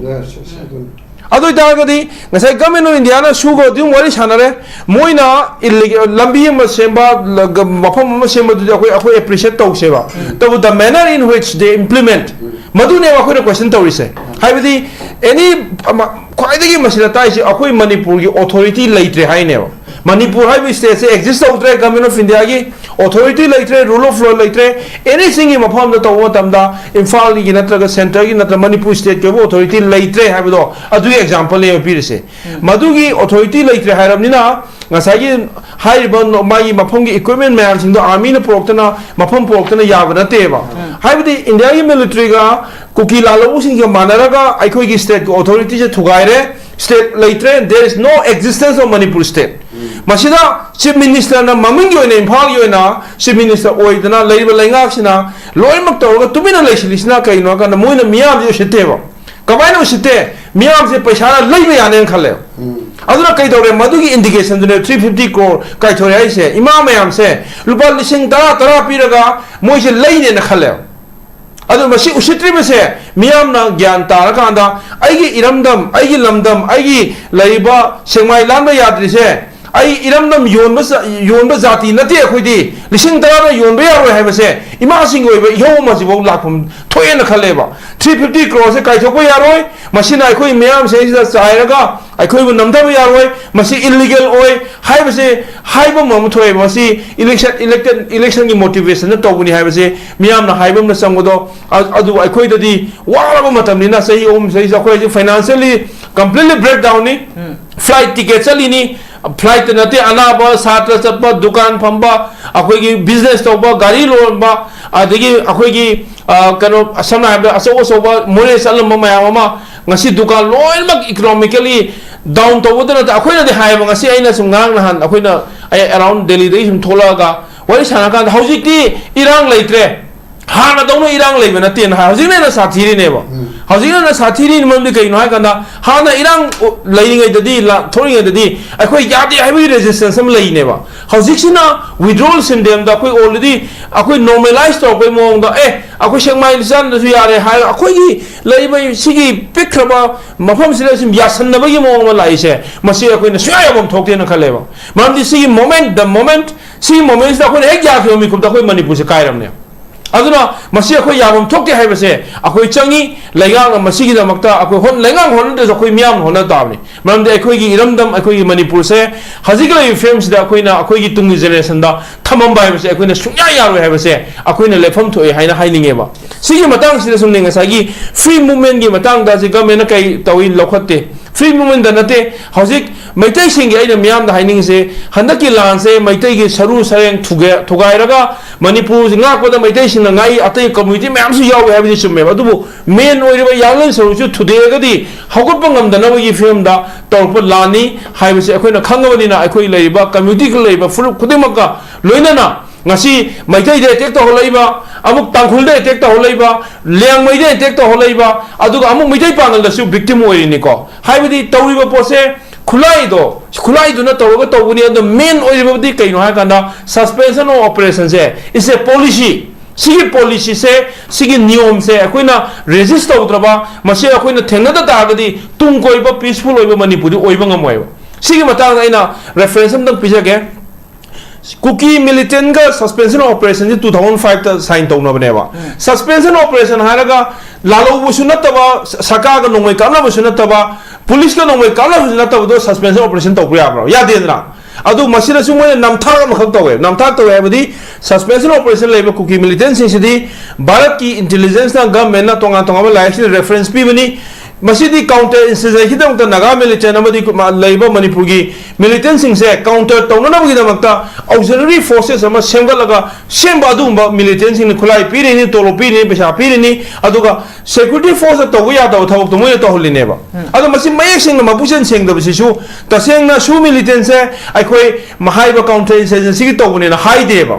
ꯑꯗꯨ ꯑꯣꯏꯇꯥꯔꯒꯗꯤ ꯉꯁꯥꯏ ꯒꯃꯦꯟ ꯑꯣꯐ ꯏꯟꯗꯤꯌꯥꯅ ꯁꯨꯒ ꯑꯗꯨꯝ ꯋꯥꯔꯤ ꯁꯥꯟꯅꯔꯦ, ꯃꯣꯏꯅ illegal ꯂꯝꯕꯤ ꯑꯃ ꯁꯦꯝꯕ, ꯂ-, ꯒ-, ꯃꯐꯝ ꯑꯃ ꯁꯦꯝꯕꯗꯨꯗꯤ ꯑꯩꯈꯣꯏ, ꯑꯩꯈꯣꯏ ꯑꯦꯄ꯭ꯔꯤꯁꯤꯌꯦꯠ ꯇꯧꯁꯦꯕ꯫ ꯇꯧꯕ, the manner in which they implement, ꯃꯗꯨꯅꯦꯕ ꯑꯩꯈꯣꯏꯅ ꯀꯣꯏꯁꯟ ꯇꯧꯔꯤꯁꯦ꯫ ꯍꯥꯏꯕꯗꯤ ꯑꯦꯅꯤ ꯑꯃ, ꯈ꯭ꯋꯥꯏꯗꯒꯤ ꯃꯁꯤꯗ ꯇꯥꯏꯁꯦ ꯑꯩꯈꯣꯏ ꯃꯅꯤꯄꯨꯔꯒꯤ ꯑꯣꯊꯣꯔꯤꯇꯤ ꯂꯩꯇ꯭ꯔꯦ ꯍꯥꯏꯅꯦꯕ꯫ ꯃꯅꯤꯄꯨꯔ ꯍꯥꯏꯕ ꯁ꯭ꯇꯦꯠꯁꯦ ꯑꯦꯛꯖꯤꯁ ꯇꯧꯗ꯭ꯔꯦ, ꯒꯃꯦꯟ ꯑꯣꯐ ꯏꯟꯗꯤꯌꯥꯒꯤ ꯑꯣꯊꯣꯔꯤꯇꯤ ꯂꯩꯇ꯭ꯔꯦ, ꯔꯨꯜ ꯑꯣꯐ ꯂꯣ ꯂꯩꯇ꯭ꯔꯦ, ꯑꯦꯅꯤꯊꯤꯡꯒꯤ ꯃꯐꯝꯗ ꯇꯧꯕ ꯃꯇꯝꯗ ꯏꯝꯐꯥꯜꯒꯤ ꯅꯠꯇ꯭ꯔꯒ ꯁꯦꯟꯇꯔꯒꯤ ꯅꯠꯇ꯭ꯔꯒ ꯃꯅꯤꯄꯨꯔ ꯁ꯭ꯇꯦꯠꯀꯤ ꯑꯣꯏꯕ ꯑꯣꯊꯣꯔꯤꯇꯤ ꯂꯩꯇ꯭ꯔꯦ ꯍꯥꯏꯕꯗꯣ ꯑꯗꯨꯒꯤ ꯑꯦꯛꯖꯥꯝꯄꯜꯅꯦꯕ ꯄꯤꯔꯤꯁꯦ꯫ ꯃꯗꯨꯒꯤ ꯑꯣꯊꯣꯔꯤꯇꯤ ꯂꯩꯇ꯭ꯔꯦ ꯍꯥꯏꯔꯕꯅꯤꯅ ꯉꯁꯥꯏꯒꯤ ꯍꯥꯏꯔꯤꯕ ꯅ-, ꯃꯥꯒꯤ ꯃꯐꯝꯒꯤ ꯏꯀ꯭ꯋꯤꯞꯃꯦꯟ ꯃꯌꯥꯝꯁꯤꯡꯗꯣ ꯑꯥꯔꯃꯤꯅ ꯄꯨꯔꯛꯇꯅ ꯃꯐꯝ ꯄꯨꯔꯛꯇꯅ ꯌꯥꯕ ꯅꯠꯇꯦꯕ꯫ ꯍꯥꯏꯕꯗꯤ ꯏꯟꯗꯤꯌꯥꯒꯤ ꯃꯤꯂꯤꯇ꯭ꯔꯤꯒ ꯀꯨꯀꯤ ꯂꯥꯜꯍꯧꯕꯁꯤꯡꯒ ꯃꯥꯟꯅꯔꯒ ꯑꯩꯈꯣꯏꯒꯤ ꯁ꯭ꯇꯦꯠꯀꯤ ꯑꯣꯊꯣꯔꯤꯇꯤꯁꯦ ꯊꯨꯒꯥꯏꯔꯦ, ꯁ꯭ꯇꯦꯠ ꯂꯩꯇ꯭ꯔꯦ, there is no existence of Manipur state꯫ ꯃꯁꯤꯗ ꯆꯤꯐ ꯃꯤꯅꯤꯁꯇꯔꯅ ꯃꯃꯤꯡꯒꯤ ꯑꯣꯏꯅ, ꯏꯝꯐꯥꯜꯒꯤ ꯑꯣꯏꯅ ꯆꯤꯐ ꯃꯤꯅꯤꯁꯇꯔ ꯑꯣꯏꯗꯅ ꯂꯩꯔꯤꯕ ꯂꯩꯉꯥꯛꯁꯤꯅ ꯂꯣꯏꯅꯃꯛ ꯇꯧꯔꯒ ꯇꯨꯃꯤꯟꯅ ꯂꯩꯁꯤꯜꯂꯤꯁꯤꯅ ꯀꯩꯅꯣ ꯍꯥꯏ ꯀꯥꯟꯗ ꯃꯣꯏꯅ ꯃꯤꯌꯥꯝꯁꯦ ꯎꯁꯤꯠꯇꯦꯕ꯫ ꯀꯃꯥꯏꯅ ꯎꯁꯤꯠꯇꯦ? ꯃꯤꯌꯥꯝꯁꯦ ꯄꯩꯁꯥꯅ ꯂꯩꯕ ꯌꯥꯅꯦꯅ ꯈꯜꯂꯦꯕ꯫ ꯑꯗꯨꯅ ꯀꯩꯗꯧꯔꯦ? ꯃꯗꯨꯒꯤ ꯏꯟꯗꯤꯀꯦꯁꯟꯗꯨꯅꯦ three fifty crore ꯀꯥꯏꯊꯣꯔꯛꯑꯦ ꯍꯥꯏꯁꯦ꯫ ꯏꯃꯥ ꯃꯌꯥꯝꯁꯦ ꯂꯨꯄꯥ ꯂꯤꯁꯤꯡ ꯇꯔꯥ, ꯇꯔꯥ ꯄꯤꯔꯒ ꯃꯣꯏꯁꯦ ꯂꯩꯅꯦꯅ ꯈꯜꯂꯦꯕ꯫ ꯑꯗꯨ ꯃꯁꯤ ꯎꯁꯤꯠꯇ꯭ꯔꯤꯕꯁꯦ ꯃꯤꯌꯥꯝꯅ ꯒ꯭ꯌꯥꯟ ꯇꯥꯔꯀꯥꯟꯗ ꯑꯩꯒꯤ ꯏꯔꯝꯗꯝ, ꯑꯩꯒꯤ ꯂꯝꯗꯝ, ꯑꯩꯒꯤ ꯂꯩꯔꯤꯕ ꯁꯦꯛꯃꯥꯏ ꯂꯥꯟꯕ ꯌꯥꯗ꯭ꯔꯤꯁꯦ ꯑꯩ ꯏꯔꯝꯗꯝ ꯌꯣꯟꯕ ꯖ-, ꯌꯣꯟꯕ ꯖꯥꯇꯤ ꯅꯠꯇꯦ ꯑꯩꯈꯣꯏꯗꯤ꯫ ꯂꯤꯁꯤꯡ ꯇꯔꯥꯗ ꯌꯣꯟꯕ ꯌꯥꯔꯣꯏ ꯍꯥꯏꯕꯁꯦ ꯏꯃꯥꯁꯤꯡꯒꯤ ꯑꯣꯏꯕ ꯏꯍꯧ ꯑꯃꯁꯤꯐꯥꯎ ꯂꯥꯛꯐꯝ ꯊꯣꯛꯑꯦꯅ ꯈꯜꯂꯦꯕ꯫ Three fifty crore ꯁꯦ ꯀꯥꯏꯊꯣꯛꯄ ꯌꯥꯔꯣꯏ꯫ ꯃꯁꯤꯅ ꯑꯩꯈꯣꯏ ꯃꯤꯌꯥꯝꯁꯤꯡꯁꯤꯗ ꯆꯥꯏꯔꯒ ꯑꯩꯈꯣꯏꯕꯨ ꯅꯝꯊꯕ ꯌꯥꯔꯣꯏ꯫ ꯃꯁꯤ illegal ꯑꯣꯏ ꯍꯥꯏꯕꯁꯦ ꯍꯥꯏꯕ ꯑꯃ ꯊꯣꯛꯑꯦ꯫ ꯃꯁꯤ election, elected, election ꯒꯤ motivation ꯗ ꯇꯧꯕꯅꯤ ꯍꯥꯏꯕꯁꯦ ꯃꯤꯌꯥꯝꯅ ꯍꯥꯏꯕ ꯑꯃ ꯆꯪꯕꯗꯣ, ꯑ-, ꯑꯗꯨꯕꯨ ꯑꯩꯈꯣꯏꯗꯗꯤ ꯋꯥꯔꯕ ꯃꯇꯝꯅꯤꯅ ꯆꯍꯤ ꯑꯍꯨꯝ ꯆꯍꯤꯁꯦ ꯑꯩꯈꯣꯏ ꯍꯧꯖꯤꯛ financially completely breakdown ꯅꯤ꯫ Flight ticket ꯆꯠꯂꯤꯅꯤ, flight ꯇ ꯅꯠꯇꯦ, ꯑꯅꯥꯕ, ꯁꯥꯇ꯭ꯔ ꯆꯠꯄ, ꯗꯨꯀꯥꯟ ꯐꯝꯕ, ꯑꯩꯈꯣꯏꯒꯤ business ꯇꯧꯕ, ꯒꯥꯔꯤ ꯂꯣꯟꯕ, ꯑꯗꯒꯤ ꯑꯩꯈꯣꯏꯒꯤ, ꯑ, ꯀꯩꯅꯣ, ꯁꯝꯅ ꯍꯥꯏꯔꯕꯗ ꯑꯆꯧ ꯑꯆꯧꯕ ꯃꯣꯔꯦ ꯆꯠꯂꯝꯕ ꯃꯌꯥꯝ ꯑꯃ ꯉꯁꯤ ꯗꯨꯀꯥꯟ ꯂꯣꯏꯅꯃꯛ economically down ꯇꯧꯕꯗ ꯅꯠꯇꯦ꯫ ꯑꯩꯈꯣꯏꯅꯗꯤ ꯍꯥꯏꯌꯦꯕ, ꯉꯁꯤ ꯑꯩꯅ ꯁꯨꯝ ꯉꯔꯥꯡ ꯅꯍꯥꯟ ꯑꯩꯈꯣꯏꯅ, ꯑꯩ around ꯗꯦꯜꯂꯤꯗꯒꯤ ꯁꯨꯝ ꯊꯣꯛꯂꯛꯑꯒ ꯋꯥꯔꯤ ꯁꯥꯟꯅꯔꯀꯥꯟꯗ ꯍꯧꯖꯤꯛꯇꯤ ꯏꯔꯥꯡ ꯂꯩꯇ꯭ꯔꯦ, ꯍꯥꯟꯅꯗꯧꯅ ꯏꯔꯥꯡ ꯂꯩꯕ ꯅꯠꯇꯦꯅ ꯍꯥꯏ꯫ ꯍꯧꯖꯤꯛꯅ ꯍꯦꯟꯅ ꯁꯥꯊꯤꯔꯤꯅꯦꯕ꯫ ꯎꯝ꯫ ꯍꯧꯖꯤꯛꯅ ꯍꯦꯟꯅ ꯁꯥꯊꯤꯔꯤꯅꯤ꯫ ꯃꯔꯝꯗꯤ ꯀꯩꯒꯤꯅꯣ ꯍꯥꯏ ꯀꯥꯟꯗ ꯍꯥꯟꯅ ꯏꯔꯥꯡ ꯂꯩꯔꯤꯉꯩꯗꯗꯤ, ꯂꯥꯟ ꯊꯣꯛꯂꯤꯉꯩꯗꯗꯤ ꯑꯩꯈꯣꯏ ꯌꯥꯗꯦ ꯍꯥꯏꯕꯒꯤ resistance ꯑꯃ ꯂꯩꯅꯦꯕ꯫ ꯍꯧꯖꯤꯛꯁꯤꯅ withdrawal ꯁꯤꯟꯗꯦꯝꯗ ꯑꯩꯈꯣꯏ already ꯑꯩꯈꯣꯏ normalize ꯇꯧꯔꯛꯄꯩ ꯃꯑꯣꯡꯗ, "ꯑꯦ, ꯑꯩꯈꯣꯏ ꯁꯦꯛꯃꯥꯏ ꯂꯤꯆꯥꯟꯗꯁꯨ ꯌꯥꯔꯦ" ꯍꯥꯏꯔꯒ ꯑꯩꯈꯣꯏꯒꯤ ꯂꯩꯔꯤꯕ ꯁꯤꯒꯤ ꯄꯤꯛꯈ꯭ꯔꯕ ꯃꯐꯝꯁꯤꯗ ꯁꯨꯝ ꯌꯥꯁꯟꯅꯕꯒꯤ ꯃꯑꯣꯡ ꯑꯃ ꯂꯥꯛꯏꯁꯦ, ꯃꯁꯤ ꯑꯩꯈꯣꯏꯅ ꯁꯨꯡꯌꯥ ꯌꯥꯐꯝ ꯊꯣꯛꯇꯦꯅ ꯈꯜꯂꯦꯕ꯫ ꯃꯔꯝꯗꯤ ꯁꯤꯒꯤ moment, the moment, ꯁꯤꯒꯤ moment ꯁꯤꯗ ꯑꯩꯈꯣꯏꯅ ꯍꯦꯛ ꯌꯥꯈꯤꯕ ꯃꯤꯀꯨꯞꯇ ꯑꯩꯈꯣꯏ ꯃꯅꯤꯄꯨꯔꯁꯦ ꯀꯥꯏꯔꯕꯅꯦ꯫ ꯑꯗꯨꯅ ꯃꯁꯤ ꯑꯩꯈꯣꯏ ꯌꯥꯐꯝ ꯊꯣꯛꯇꯦ ꯍꯥꯏꯕꯁꯦ ꯑꯩꯈꯣꯏ ꯆꯪꯉꯤ꯫ ꯂꯩꯉꯥꯛꯅ ꯃꯁꯤꯒꯤꯗꯃꯛꯇ ꯑꯩꯈꯣꯏ ꯍꯣꯠ-, ꯂꯩꯉꯥꯛꯅ ꯍꯣꯠꯅꯗ꯭ꯔꯁꯨ ꯑꯩꯈꯣꯏ ꯃꯤꯌꯥꯝꯅ ꯍꯣꯠꯅ ꯇꯥꯕꯅꯤ꯫ ꯃꯔꯝꯗꯤ ꯑꯩꯈꯣꯏꯒꯤ ꯏꯔꯝꯗꯝ, ꯑꯩꯈꯣꯏꯒꯤ ꯃꯅꯤꯄꯨꯔꯁꯦ ꯍꯧꯖꯤꯛꯀꯤ ꯂꯩꯔꯤꯕ ꯐꯤꯕꯝꯁꯤꯗ ꯑꯩꯈꯣꯏꯅ ꯑꯩꯈꯣꯏꯒꯤ ꯇꯨꯡꯒꯤ generation ꯗ ꯊꯝꯃꯝꯕ ꯍꯥꯏꯕꯁꯦ ꯑꯩꯈꯣꯏꯅ ꯁꯨꯡꯌꯥ ꯌꯥꯔꯣꯏ ꯍꯥꯏꯕꯁꯦ ꯑꯩꯈꯣꯏꯅ ꯂꯦꯞꯐꯝ ꯊꯣꯛꯑꯦ ꯍꯥꯏꯅ ꯍꯥꯏꯅꯤꯡꯉꯦꯕ꯫ ꯁꯤꯒꯤ ꯃꯇꯥꯡꯁꯤꯗ ꯁꯨꯝꯅꯦ, ꯉꯁꯥꯏꯒꯤ free movement ꯀꯤ ꯃꯇꯥꯡꯗ ꯁꯤ government ꯅ ꯀꯩ ꯇꯧꯏ? ꯂꯧꯈꯠꯇꯦ꯫ Free movement ꯗ ꯅꯠꯇꯦ, ꯍꯧꯖꯤꯛ ꯃꯩꯇꯩꯁꯤꯡꯒꯤ ꯑꯩꯅ ꯃꯤꯌꯥꯝꯗ ꯍꯥꯏꯅꯤꯡꯉꯤꯁꯦ, ꯍꯟꯗꯛꯀꯤ ꯂꯥꯟꯁꯦ ꯃꯩꯇꯩꯒꯤ ꯁꯔꯨ ꯁꯔꯦꯡ ꯊꯨꯒꯥꯏ-, ꯊꯨꯒꯥꯏꯔꯒ ꯃꯅꯤꯄꯨꯔꯁꯤ ꯉꯥꯛꯄꯗ ꯃꯩꯇꯩꯁꯤꯡꯅ ꯉꯥꯛꯏ, ꯑꯇꯩ community ꯃꯌꯥꯝꯁꯨ ꯌꯥꯎꯏ ꯍꯥꯏꯕꯗꯤ ꯆꯨꯝꯃꯦꯕ꯫ ꯑꯗꯨꯕꯨ main ꯑꯣꯏꯔꯤꯕ ꯌꯥꯡꯂꯦꯟ ꯁꯔꯨꯁꯨ ꯊꯨꯗꯦꯛꯑꯒꯗꯤ ꯍꯧꯒꯠꯄ ꯉꯝꯗꯅꯕꯒꯤ ꯐꯤꯕꯝꯗ ꯇꯧꯔꯛꯄ ꯂꯥꯟꯅꯤ ꯍꯥꯏꯕꯁꯤ ꯑꯩꯈꯣꯏꯅ ꯈꯪꯉꯕꯅꯤꯅ, ꯑꯩꯈꯣꯏ ꯂꯩꯔꯤꯕ community ꯂꯩꯔꯤꯕ ꯐꯨꯔꯨꯞ ꯈꯨꯗꯤꯡꯃꯛꯀ ꯂꯣꯏꯅꯅ ꯉꯁꯤ ꯃꯩꯇꯩꯗ attack ꯇꯧꯍꯜꯂꯛꯏꯕ, ꯑꯃꯨꯛ ꯇꯥꯡꯈꯨꯜꯗ attack ꯇꯧꯍꯜꯂꯛꯏꯕ, ꯂꯤꯌꯥꯡꯃꯩꯗ attack ꯇꯧꯍꯜꯂꯛꯏꯕ, ꯑꯗꯨꯒ ꯑꯃꯨꯛ ꯃꯩꯇꯩ ꯄꯥꯡꯒꯜꯗꯁꯨ victim ꯑꯣꯏꯔꯤꯅꯤꯀꯣ꯫ ꯍꯥꯏꯕꯗꯤ ꯇꯧꯔꯤꯕ ꯄꯣꯠꯁꯦ ꯈꯨꯠꯂꯥꯏꯗꯣ, ꯈꯨꯠꯂꯥꯏꯗꯨꯅ ꯇꯧꯔꯒ ꯇꯧꯕꯅꯤ꯫ ꯑꯗꯣ main ꯑꯣꯏꯔꯤꯕꯗꯤ ꯀꯩꯅꯣ ꯍꯥꯏ ꯀꯥꯟꯗ, suspension of operation say is a policy꯫ ꯁꯤꯒꯤ policy ꯁꯦ, ꯁꯤꯒꯤ ꯅꯤꯌꯣꯝꯁꯦ ꯑꯩꯈꯣꯏꯅ resist ꯇꯧꯗ꯭ꯔꯕ, ꯃꯁꯤ ꯑꯩꯈꯣꯏꯅ ꯊꯦꯡꯅꯗ ꯇꯥꯔꯒꯗꯤ ꯇꯨꯡ ꯀꯣꯏꯕ peaceful ꯑꯣꯏꯕ ꯃꯅꯤꯄꯨꯔꯗꯤ ꯑꯣꯏꯕ ꯉꯝꯃꯣꯏꯕ꯫ ꯁꯤꯒꯤ ꯃꯇꯥꯡꯗ ꯑꯩꯅ reference ꯑꯝꯇꯪ ꯄꯤꯖꯒꯦ꯫ ꯀꯨꯀꯤ ꯃꯤꯂꯤꯇꯦꯟꯒ ꯁꯁꯄꯦꯟꯁꯟ ꯑꯣꯄꯔꯦꯁꯟꯁꯤ ꯇꯨ ꯊꯥꯎꯖꯟ ꯐꯥꯏꯚꯇ ꯁꯥꯏꯟ ꯇꯧꯅꯕꯅꯦꯕ꯫ ꯁꯁꯄꯦꯟꯁꯟ ꯑꯣꯄꯔꯦꯁꯟ ꯍꯥꯏꯔꯒ ꯂꯥꯜꯍꯧꯕꯁꯨ ꯅꯠꯇꯕ, ꯁꯔꯀꯥꯔꯒ ꯅꯣꯡꯃꯩ ꯀꯥꯞꯅꯕꯁꯨ ꯅꯠꯇꯕ, ꯄꯨꯂꯤꯁꯀ ꯅꯣꯡꯃꯩ ꯀꯥꯞꯅꯕꯁꯨ ꯅꯠꯇꯕꯗꯣ ꯁꯁꯄꯦꯟꯁꯟ ꯑꯣꯄꯔꯦꯁꯟ ꯇꯧꯕ ꯌꯥꯕ꯭ꯔꯣ? ꯌꯥꯗꯦꯗꯅ꯫ ꯑꯗꯨ ꯃꯁꯤꯗꯁꯨ ꯃꯣꯏꯅ ꯅꯝꯊꯥꯛ ꯑꯃꯈꯛ ꯇꯧꯋꯦ꯫ ꯅꯝꯊꯥꯛ ꯇꯧꯋꯦ ꯍꯥꯏꯕꯗꯤ ꯁꯁꯄꯦꯟꯁꯟ ꯑꯣꯄꯔꯦꯁꯟ ꯂꯩꯕ ꯀꯨꯀꯤ ꯃꯤꯂꯤꯇꯦꯟꯁꯤꯡꯁꯤꯗꯤ ꯚꯥꯔꯠꯀꯤ ꯏꯟꯇꯦꯂꯤꯖꯦꯟꯁꯅ, ꯒꯚꯔꯟꯃꯦꯟꯠꯅ ꯇꯣꯉꯥꯟ ꯇꯣꯉꯥꯟꯕ ꯂꯥꯏꯔꯤꯛꯁꯤꯡꯗ ꯔꯦꯐꯔꯦꯟꯁ ꯄꯤꯕꯅꯤ꯫ ꯃꯁꯤꯗꯤ ꯀꯥꯎꯟꯇꯔ ꯏꯟꯁꯔꯖꯦꯟꯁꯤꯒꯤꯗꯃꯛꯇ ꯅꯥꯒꯥ ꯃꯤꯂꯤꯇꯦꯟ ꯑꯃꯗꯤ ꯂꯩꯕ ꯃꯅꯤꯄꯨꯔꯒꯤ ꯃꯤꯂꯤꯇꯦꯟꯁꯤꯡꯁꯦ ꯀꯥꯎꯟꯇꯔ ꯇꯧꯅꯅꯕꯒꯤꯗꯃꯛꯇ ꯑꯣꯛꯁꯤꯂꯔꯤ ꯐꯣꯔꯁꯦꯁ ꯑꯃ ꯁꯦꯝꯒꯠꯂꯒ ꯁꯦꯝꯕ ꯑꯗꯨꯒꯨꯝꯕ ꯃꯤꯂꯤꯇꯦꯟꯁꯤꯡꯅ ꯈꯨꯠꯂꯥꯏ ꯄꯤꯔꯤꯅꯤ, ꯇꯣꯂꯣꯞ ꯄꯤꯔꯤꯅꯤ, ꯄꯩꯁꯥ ꯄꯤꯔꯤꯅꯤ, ꯑꯗꯨꯒ ꯁꯦꯀ꯭ꯌꯨꯔꯤꯇꯤ ꯐꯣꯔꯁꯇ ꯇꯧꯕ ꯌꯥꯗꯕ ꯊꯕꯛꯇꯣ ꯃꯣꯏꯅ ꯇꯧꯍꯜꯂꯤꯅꯦꯕ꯫ ꯑꯗꯣ ꯃꯁꯤ ꯃꯌꯦꯛ ꯁꯦꯡꯅ ꯃꯕꯨꯛꯆꯦꯜ ꯁꯦꯡꯗꯕꯁꯤꯁꯨ ꯇꯁꯦꯡꯅ ꯁꯨ ꯃꯤꯂꯤꯇꯦꯟꯁꯦ ꯑꯩꯈꯣꯏ ꯃꯍꯥꯏꯕ ꯀꯥꯎꯟꯇꯔ ꯏꯟꯁꯔꯖꯦꯟꯁꯤꯒꯤ ꯇꯧꯕꯅꯦꯅ ꯍꯥꯏꯗꯦꯕ꯫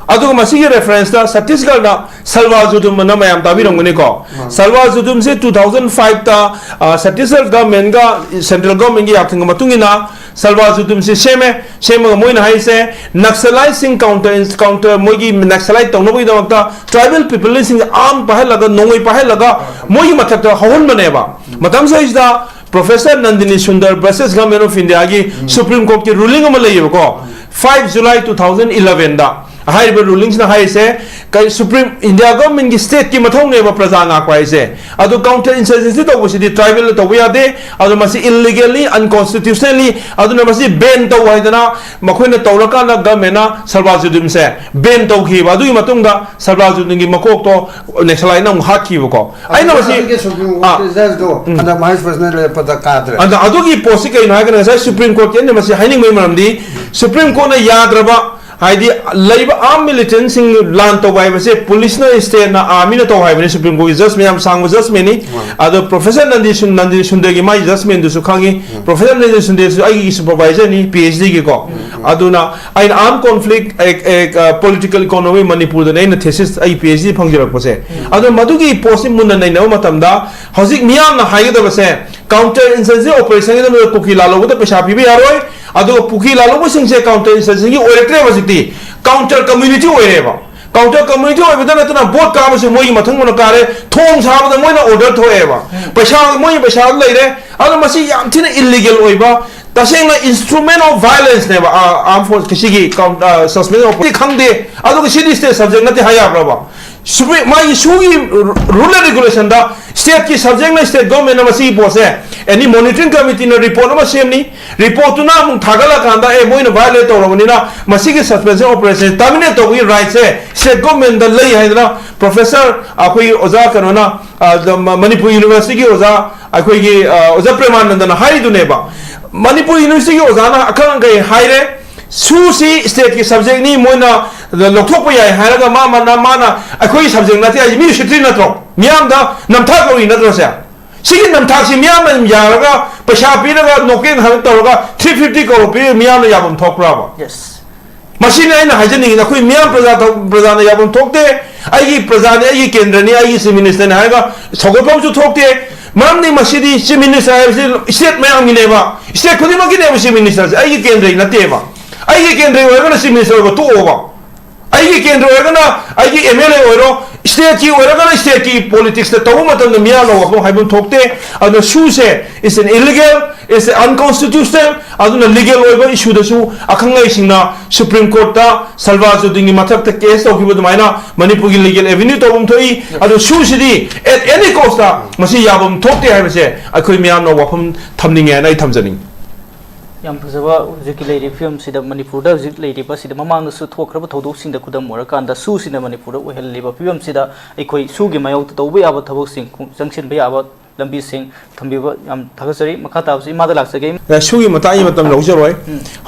ꯑꯗꯨꯒ ꯃꯁꯤꯒꯤ ꯔꯦꯐꯔꯦꯟꯁꯇ ꯁꯠꯇꯤꯁꯒꯔꯗ ꯁꯜꯋꯥ ꯖꯨꯗꯨꯝ ꯑꯅ ꯃꯌꯥꯝ ꯇꯥꯕꯤꯔꯝꯒꯅꯤꯀꯣ꯫ ꯁꯜꯋꯥ ꯖꯨꯗꯨꯝꯁꯦ ꯇꯨ ꯊꯥꯎꯖꯟ ꯐꯥꯏꯚꯇ ꯁꯠꯇꯤꯁꯒꯔ ꯒꯚꯔꯟꯃꯦꯟꯠꯒ ꯁꯦꯟꯇ꯭ꯔꯦꯜ ꯒꯚꯔꯟꯃꯦꯟꯠꯒꯤ ꯌꯥꯊꯪꯒꯤ ꯃꯇꯨꯡ ꯏꯟꯅ ꯁꯜꯋꯥ ꯖꯨꯗꯨꯝꯁꯦ ꯁꯦꯝꯃꯦ꯫ ꯁꯦꯝꯃꯒ ꯃꯣꯏꯅ ꯍꯥꯏꯁꯦ ꯅꯛꯁꯂꯥꯏꯠꯁꯤꯡ ꯀꯥꯎꯟꯇꯔ, ꯀꯥꯎꯟꯇꯔ ꯃꯣꯏꯒꯤ ꯅꯛꯁꯂꯥꯏꯠ ꯇꯧꯅꯕꯒꯤꯗꯃꯛꯇ ꯇ꯭ꯔꯥꯏꯕꯦꯜ ꯄꯤꯄꯜꯁꯤꯡꯁꯦ ꯑꯥꯔꯝ ꯄꯥꯏꯍꯜꯂꯒ, ꯅꯣꯡꯃꯩ ꯄꯥꯏꯍꯜꯂꯒ ꯃꯣꯏꯒꯤ ꯃꯊꯛꯇ ꯍꯧꯍꯟꯕꯅꯦꯕ꯫ ꯃꯇꯝꯁꯤꯗꯩꯁꯤꯗ professor Nandini Sundar versus government of ꯏꯟꯗꯤꯌꯥꯒꯤ ꯁꯨꯄ꯭ꯔꯤꯝ ꯀꯣꯔꯠꯀꯤ ꯔꯨꯂꯤꯡ ꯑꯃ ꯂꯩꯌꯦꯕꯀꯣ, ꯐꯥꯏꯚ ꯖꯨꯂꯥꯏ ꯇꯨ ꯊꯥꯎꯖꯟ ꯏꯂꯚꯦꯟꯗ꯫ ꯍꯥꯏꯔꯤꯕ ꯔꯨꯂꯤꯡꯁꯤꯅ ꯍꯥꯏꯔꯤꯁꯦ ꯀꯩ, ꯁꯨꯄ꯭ꯔꯤꯝ ꯏꯟꯗꯤꯌꯥ ꯒꯚꯔꯟꯃꯦꯟꯠꯀꯤ ꯁ꯭ꯇꯦꯠꯀꯤ ꯃꯊꯧꯅꯦꯕ ꯄ꯭ꯔꯖꯥ ꯉꯥꯛꯄ ꯍꯥꯏꯁꯦ꯫ ꯑꯗꯣ ꯀꯥꯎꯟꯇꯔ ꯏꯟꯁꯔꯖꯦꯟꯁꯤ ꯇꯧꯕꯁꯤꯗꯤ ꯇ꯭ꯔꯥꯏꯕꯦꯜꯅ ꯇꯧꯕ ꯌꯥꯗꯦ꯫ ꯑꯗꯣ ꯃꯁꯤ ꯏꯜꯂꯤꯒꯦꯜꯂꯤ, ꯑꯟꯀꯣꯟꯁꯇꯤꯇ꯭ꯌꯨꯁꯅꯦꯜꯂꯤ, ꯑꯗꯨꯅ ꯃꯁꯤ ꯕꯦꯟ ꯇꯧ ꯍꯥꯏꯗꯅ ꯃꯈꯣꯏꯅ ꯇꯧꯔꯀꯥꯟꯗ ꯒꯚꯔꯟꯃꯦꯟꯠꯅ ꯁꯜꯋꯥ ꯖꯨꯗꯨꯝꯁꯦ ꯕꯦꯟ ꯇꯧꯈꯤꯕ꯫ ꯑꯗꯨꯒꯤ ꯃꯇꯨꯡꯗ ꯁꯜꯋꯥ ꯖꯨꯗꯨꯝꯒꯤ ꯃꯀꯣꯛꯇꯣ ꯅꯦꯛꯁꯂꯥꯏꯠꯅ ꯑꯃꯨꯛ ꯍꯥꯠꯈꯤꯕꯀꯣ꯫ ꯑꯩꯅ ꯃꯁꯤ ꯑꯗꯨꯒꯤ ꯁꯨꯄ꯭ꯔꯤꯝ ꯑꯥ, ꯀꯣꯔꯠꯀꯤ ꯖꯖꯇꯣ ꯎꯝ꯫ ꯍꯟꯗꯛ ꯚꯥꯏꯁ ꯄ꯭ꯔꯦꯁꯤꯗꯦꯟꯠ ꯂꯩꯔꯛꯄꯗ ꯀꯥꯗ꯭ꯔꯦ꯫ ꯑꯗ ꯑꯗꯨꯒꯤ ꯄꯣꯠꯁꯤ ꯀꯩꯅꯣ ꯍꯥꯏꯔꯒꯅ ꯉꯁꯥꯏ ꯁꯨꯄ꯭ꯔꯤꯝ ꯀꯣꯔꯠꯀꯤ ꯑꯩꯅ ꯃꯁꯤ ꯍꯥꯏꯅꯤꯡꯕꯒꯤ ꯃꯔꯝꯗꯤ ꯁꯨꯄ꯭ꯔꯤꯝ ꯀꯣꯔꯠꯅ ꯌꯥꯗ꯭ꯔꯕ, ꯍꯥꯏꯗꯤ ꯂꯩꯕ ꯑꯥꯔꯝ ꯃꯤꯂꯤꯇꯦꯟꯠꯁꯤꯡ ꯂꯥꯟ ꯇꯧꯕ ꯍꯥꯏꯕꯁꯦ ꯄꯨꯂꯤꯁꯅ, ꯁ꯭ꯇꯦꯠꯅ, ꯑꯥꯔꯃꯤꯅ ꯇꯧ ꯍꯥꯏꯕꯅꯤ꯫ ꯁꯨꯄ꯭ꯔꯤꯝ ꯀꯣꯔꯠꯀꯤ ꯖꯖꯃꯦꯟꯠ ꯌꯥꯝ ꯁꯥꯡꯕ ꯖꯖꯃꯦꯟꯠꯅꯤ꯫ ꯎꯝ꯫ ꯑꯗꯣ ꯄ꯭ꯔꯣꯐꯦꯁꯔ ꯅꯟꯗꯤ ꯁꯨꯟ-, ꯅꯟꯗꯤ ꯁꯨꯟꯗꯔꯒꯤ ꯃꯥꯒꯤ ꯖꯖꯃꯦꯟꯠꯗꯨꯁꯨ ꯈꯪꯉꯤ꯫ ꯎꯝ꯫ ꯄ꯭ꯔꯣꯐꯦꯁꯔ ꯅꯟꯗꯤ ꯁꯨꯟꯗꯔꯁꯨ ꯑꯩꯒꯤ ꯁꯨꯄꯔꯚꯥꯏꯖꯔꯅꯤ ꯄꯤ ꯑꯩꯆ ꯗꯤꯒꯤꯀꯣ꯫ ꯎꯝ꯫ ꯑꯗꯨꯅ ꯑꯩꯅ ꯑꯥꯔꯝ ꯀꯣꯟꯐ꯭ꯂꯤꯛ, ꯑꯦ, ꯑꯦ, ꯑ, ꯄꯣꯂꯤꯇꯤꯀꯦꯜ ꯏꯀꯣꯅꯣꯃꯤ ꯃꯅꯤꯄꯨꯔꯗꯅ ꯑꯩꯅ ꯊꯦꯁꯤꯁ ꯑꯩ ꯄꯤ ꯑꯩꯆ ꯗꯤ ꯐꯪꯖꯔꯛꯄꯁꯦ꯫ ꯎꯝ꯫ ꯑꯗꯣ ꯃꯗꯨꯒꯤ ꯄꯣꯠꯁꯤ ꯃꯨꯟꯅ ꯅꯩꯅꯕ ꯃꯇꯝꯗ ꯍꯧꯖꯤꯛ ꯃꯤꯌꯥꯝꯅ ꯍꯥꯏꯒꯗꯕꯁꯦ ꯀꯥꯎꯟꯇꯔ ꯏꯟꯁꯔꯖꯦꯟꯁꯤ ꯑꯣꯄꯔꯦꯁꯟꯒꯤꯗꯃꯛꯇ ꯀꯨꯀꯤ ꯂꯥꯜꯍꯧꯕꯗ ꯄꯩꯁꯥ ꯄꯤꯕ ꯌꯥꯔꯣꯏ꯫ ꯑꯗꯨꯒ ꯀꯨꯀꯤ ꯂꯥꯜꯍꯧꯕꯁꯤꯡꯁꯦ ꯀꯥꯎꯟꯇꯔ ꯏꯟꯁꯔꯖꯦꯟꯁꯤꯒꯤ ꯑꯣꯏꯔꯛꯇ꯭ꯔꯦꯕ, ꯍꯧꯖꯤꯛꯇꯤ ꯀꯥꯎꯟꯇꯔ ꯀꯝꯃ꯭ꯌꯨꯅꯤꯇꯤ ꯑꯣꯏꯔꯦꯕ꯫ ꯀꯥꯎꯟꯇꯔ ꯀꯝꯃ꯭ꯌꯨꯅꯤꯇꯤ ꯑꯣꯏꯕꯗ ꯅꯠꯇꯅ ꯚꯣꯠ ꯀꯥꯕꯁꯨ ꯃꯣꯏꯒꯤ ꯃꯊꯪ ꯃꯅꯥꯎ ꯀꯥꯔꯦ, ꯊꯣꯡ ꯁꯥꯕꯗ ꯃꯣꯏꯅ ꯑꯣꯔꯗꯔ ꯊꯣꯛꯑꯦꯕ꯫ ꯎꯝ꯫ ꯄꯩꯁꯥ, ꯃꯣꯏꯒꯤ ꯄꯩꯁꯥ ꯂꯩꯔꯦ꯫ ꯑꯗꯣ ꯃꯁꯤ ꯌꯥꯝ ꯊꯤꯅ ꯏꯜꯂꯤꯒꯦꯜ ꯑꯣꯏꯕ, ꯇꯁꯦꯡꯅ instrument of violence ꯅꯦꯕ ꯑꯥꯔꯝ ꯐꯣꯔꯁ ꯁꯤꯒꯤ ꯁꯁꯄꯦꯟꯁꯟ ꯑꯣꯐ ꯈꯪꯗꯦ꯫ ꯑꯗꯨꯒ ꯁꯤꯗꯤ ꯁ꯭ꯇꯦꯠ ꯁꯕꯖꯦꯛ ꯅꯠꯇꯦ ꯍꯥꯏ ꯌꯥꯕ꯭ꯔꯕ? ꯁꯨꯄ꯭ꯔꯤ- ꯃꯥꯒꯤ ꯁꯨꯒꯤ ꯔꯨꯜ ꯑꯦꯟ ꯔꯤꯒꯨꯂꯦꯁꯟꯗ ꯁ꯭ꯇꯦꯠꯀꯤ ꯁꯕꯖꯦꯛꯅ ꯁ꯭ꯇꯦꯠ ꯒꯣꯔꯃꯦꯟꯅ ꯃꯁꯤꯒꯤ ꯄꯣꯠꯁꯦ ꯑꯦꯅꯤ ꯃꯣꯅꯤꯇꯔꯤꯡ ꯀꯃꯤꯇꯤꯅ ꯔꯤꯄꯣꯔꯠ ꯑꯃ ꯁꯦꯝꯅꯤ꯫ ꯔꯤꯄꯣꯔꯠꯇꯨꯅ ꯑꯃꯨꯛ ꯊꯥꯒꯠꯂꯀꯥꯟꯗ ꯑꯦ ꯃꯣꯏꯅ ꯚꯥꯏꯑꯣꯂꯦꯠ ꯇꯧꯔꯕꯅꯤꯅ ꯃꯁꯤꯒꯤ ꯁꯁꯄꯦꯟꯁꯟ ꯑꯣꯄꯔꯦꯁꯟ ꯇꯔꯃꯤꯅꯦꯠ ꯇꯧꯕꯒꯤ ꯔꯥꯏꯠꯁꯦ ꯁ꯭ꯇꯦꯠ ꯒꯣꯔꯃꯦꯟꯗ ꯂꯩ ꯍꯥꯏꯗꯅ ꯄ꯭ꯔꯣꯐꯦꯁꯔ ꯑꯩꯈꯣꯏꯒꯤ ꯑꯣꯖꯥ ꯀꯩꯅꯣꯅ, ꯑ, ꯃ- ꯃꯅꯤꯄꯨꯔ ꯌꯨꯅꯤꯚꯔꯁꯤꯇꯤꯒꯤ ꯑꯣꯖꯥ ꯑꯩꯈꯣꯏꯒꯤ, ꯑ, ꯑꯣꯖꯥ ꯄ꯭ꯔꯦꯃꯥꯅꯟꯗꯅ ꯍꯥꯏꯔꯤꯗꯨꯅꯦꯕ꯫ ꯃꯅꯤꯄꯨꯔ ꯌꯨꯅꯤꯚꯔꯁꯤꯇꯤꯒꯤ ꯑꯣꯖꯥꯅ ꯑꯈꯪ ꯑꯈꯩ ꯍꯥꯏꯔꯦ, ꯁꯨꯁꯤ ꯁ꯭ꯇꯦꯠꯀꯤ ꯁꯕꯖꯦꯛꯅꯤ, ꯃꯣꯏꯅ ꯂꯧꯊꯣꯛꯄ ꯌꯥꯏ ꯍꯥꯏꯔꯒ ꯃꯥ ꯃꯥꯅ ꯃꯥꯅ ꯑꯩꯈꯣꯏꯒꯤ ꯁꯕꯖꯦꯛ ꯅꯠꯇꯦ ꯍꯥꯏꯁꯦ ꯃꯤ ꯎꯁꯤꯠꯇ꯭ꯔꯤ ꯅꯠꯇ꯭ꯔꯣ? ꯃꯤꯌꯥꯝꯗ ꯅꯝꯊꯥꯛ ꯂꯧꯔꯤ ꯅꯠꯇ꯭ꯔꯣ ꯁꯦ? ꯁꯤꯒꯤ ꯅꯝꯊꯥꯛꯁꯤ ꯃꯤꯌꯥꯝꯅ ꯑꯗꯨꯝ ꯌꯥꯔꯒ ꯄꯩꯁꯥ ꯄꯤꯔꯒ ꯅꯣꯛꯀꯦꯟ ꯍꯥꯏꯕ ꯇꯧꯔꯒ ꯊ꯭ꯔꯤ ꯐꯤꯐꯇꯤ ꯀꯔꯣꯔ ꯄꯤꯔꯒ ꯃꯤꯌꯥꯝꯅ ꯌꯥꯐꯝ ꯊꯣꯛꯄ꯭ꯔꯕ? ꯌꯦꯁ꯫ ꯃꯁꯤꯅꯤ ꯑꯩꯅ ꯍꯥꯏꯖꯅꯤꯡꯉꯤꯁꯦ, ꯑꯩꯈꯣꯏ ꯃꯤꯌꯥꯝ ꯄ꯭ꯔꯖꯥ ꯊ- ꯄ꯭ꯔꯖꯥꯅ ꯌꯥꯐꯝ ꯊꯣꯛꯇꯦ꯫ ꯑꯩꯒꯤ ꯄ꯭ꯔꯖꯥꯅꯤ, ꯑꯩꯒꯤ ꯀꯦꯟꯗ꯭ꯔꯅꯤ, ꯑꯩꯒꯤ ꯆꯤꯐ ꯃꯤꯅꯤꯁꯇꯔꯅꯤ ꯍꯥꯏꯔꯒ ꯁꯧꯒꯠꯐꯝꯁꯨ ꯊꯣꯛꯇꯦ꯫ ꯃꯔꯝꯗꯤ ꯃꯁꯤꯗꯤ ꯆꯤꯐ ꯃꯤꯅꯤꯁꯇꯔ ꯍꯥꯏꯕꯁꯤ ꯁ꯭ꯇꯦꯠ ꯃꯌꯥꯝꯒꯤꯅꯦꯕ, ꯁ꯭ꯇꯦꯠ ꯈꯨꯗꯤꯡꯃꯛꯀꯤꯅꯦꯕ ꯆꯤꯐ ꯃꯤꯅꯤꯁꯇꯔꯁꯦ꯫ ꯑꯩꯒꯤ ꯀꯦꯟꯗ꯭ꯔꯒꯤ ꯅꯠꯇꯦꯕ꯫ ꯑꯩꯒꯤ ꯀꯦꯟꯗ꯭ꯔꯒꯤ ꯑꯣꯏꯔꯒꯅ ꯆꯤꯐ ꯃꯤꯅꯤꯁꯇꯔ ꯑꯣꯏꯕ ꯇꯣꯛꯑꯣꯕ꯫ ꯑꯩꯒꯤ ꯀꯦꯟꯗ꯭ꯔ ꯑꯣꯏꯔꯒꯅ ꯑꯩꯒꯤ ꯑꯦꯝ ꯑꯦꯜ ꯑꯦ ꯑꯣꯏꯔꯣ, ꯁ꯭ꯇꯦꯠꯀꯤ ꯑꯣꯏꯔꯒꯅ ꯁ꯭ꯇꯦꯠꯀꯤ ꯄꯣꯂꯤꯇꯤꯛꯁꯇ ꯇꯧꯕ ꯃꯇꯝꯗ ꯃꯤꯌꯥꯝꯅ ꯋꯥꯐꯝ ꯍꯥꯏꯐꯝ ꯊꯣꯛꯇꯦ꯫ ꯑꯗꯨꯅ ꯁꯨꯁꯦ is an illegal, is unconstitutional꯫ ꯑꯗꯨꯅ ꯂꯤꯒꯦꯜ ꯑꯣꯏꯕ ꯏꯁꯨꯗꯁꯨ ꯑꯈꯪ ꯑꯍꯩꯁꯤꯡꯅ ꯁꯨꯄ꯭ꯔꯤꯝ ꯀꯣꯔꯠꯇ ꯁꯜꯚꯥꯖ ꯖꯨꯗꯤꯟꯒꯤ ꯃꯊꯛꯇ ꯀꯦꯁ ꯇꯧꯈꯤꯕ ꯑꯗꯨꯃꯥꯏꯅ ꯃꯅꯤꯄꯨꯔꯒꯤ ꯂꯤꯒꯦꯜ ꯑꯦꯚꯦꯅ꯭ꯌꯨ ꯇꯧꯐꯝ ꯊꯣꯛꯏ꯫ ꯑꯗꯨ ꯁꯨꯁꯤꯗꯤ at any cost ꯃꯁꯤ ꯌꯥꯐꯝ ꯊꯣꯛꯇꯦ ꯍꯥꯏꯕꯁꯦ ꯑꯩꯈꯣꯏ ꯃꯤꯌꯥꯝꯅ ꯋꯥꯐꯝ ꯊꯝꯅꯤꯡꯉꯦ ꯍꯥꯏꯅ ꯑꯩ ꯊꯝꯖꯅꯤꯡꯉꯤ꯫ ꯌꯥꯝ ꯐꯖꯕ ꯍꯧꯖꯤꯛꯀꯤ ꯂꯩꯔꯤꯕ ꯐꯤꯕꯝꯁꯤꯗ, ꯃꯅꯤꯄꯨꯔꯗ ꯍꯧꯖꯤꯛ ꯂꯩꯔꯤꯕꯁꯤꯗ, ꯃꯃꯥꯡꯗꯁꯨ ꯊꯣꯛꯈ꯭ꯔꯕ ꯊꯧꯗꯣꯛꯁꯤꯡꯗ ꯈꯨꯗꯝ ꯑꯣꯏꯔꯀꯥꯟꯗ ꯁꯨꯁꯤꯅ ꯃꯅꯤꯄꯨꯔꯗ ꯑꯣꯏꯍꯜꯂꯤꯕ ꯐꯤꯕꯝꯁꯤꯗ ꯑꯩꯈꯣꯏ ꯁꯨꯒꯤ ꯃꯥꯌꯣꯛꯇ ꯇꯧꯕ ꯌꯥꯕ ꯊꯕꯛꯁꯤꯡ, ꯈꯣꯡ- ꯆꯪꯁꯤꯟꯕ ꯌꯥꯕ ꯂꯝꯕꯤꯁꯤꯡ ꯊꯝꯕꯤꯕ ꯌꯥꯝ ꯊꯥꯒꯠꯆꯔꯤ꯫ ꯃꯈꯥ ꯇꯥꯕꯁꯤ ꯏꯃꯥꯗ ꯂꯥꯛꯆꯒꯦ꯫ ꯁꯨꯒꯤ ꯃꯇꯥꯡꯒꯤ ꯃꯇꯝ ꯂꯧꯖꯔꯣꯏ꯫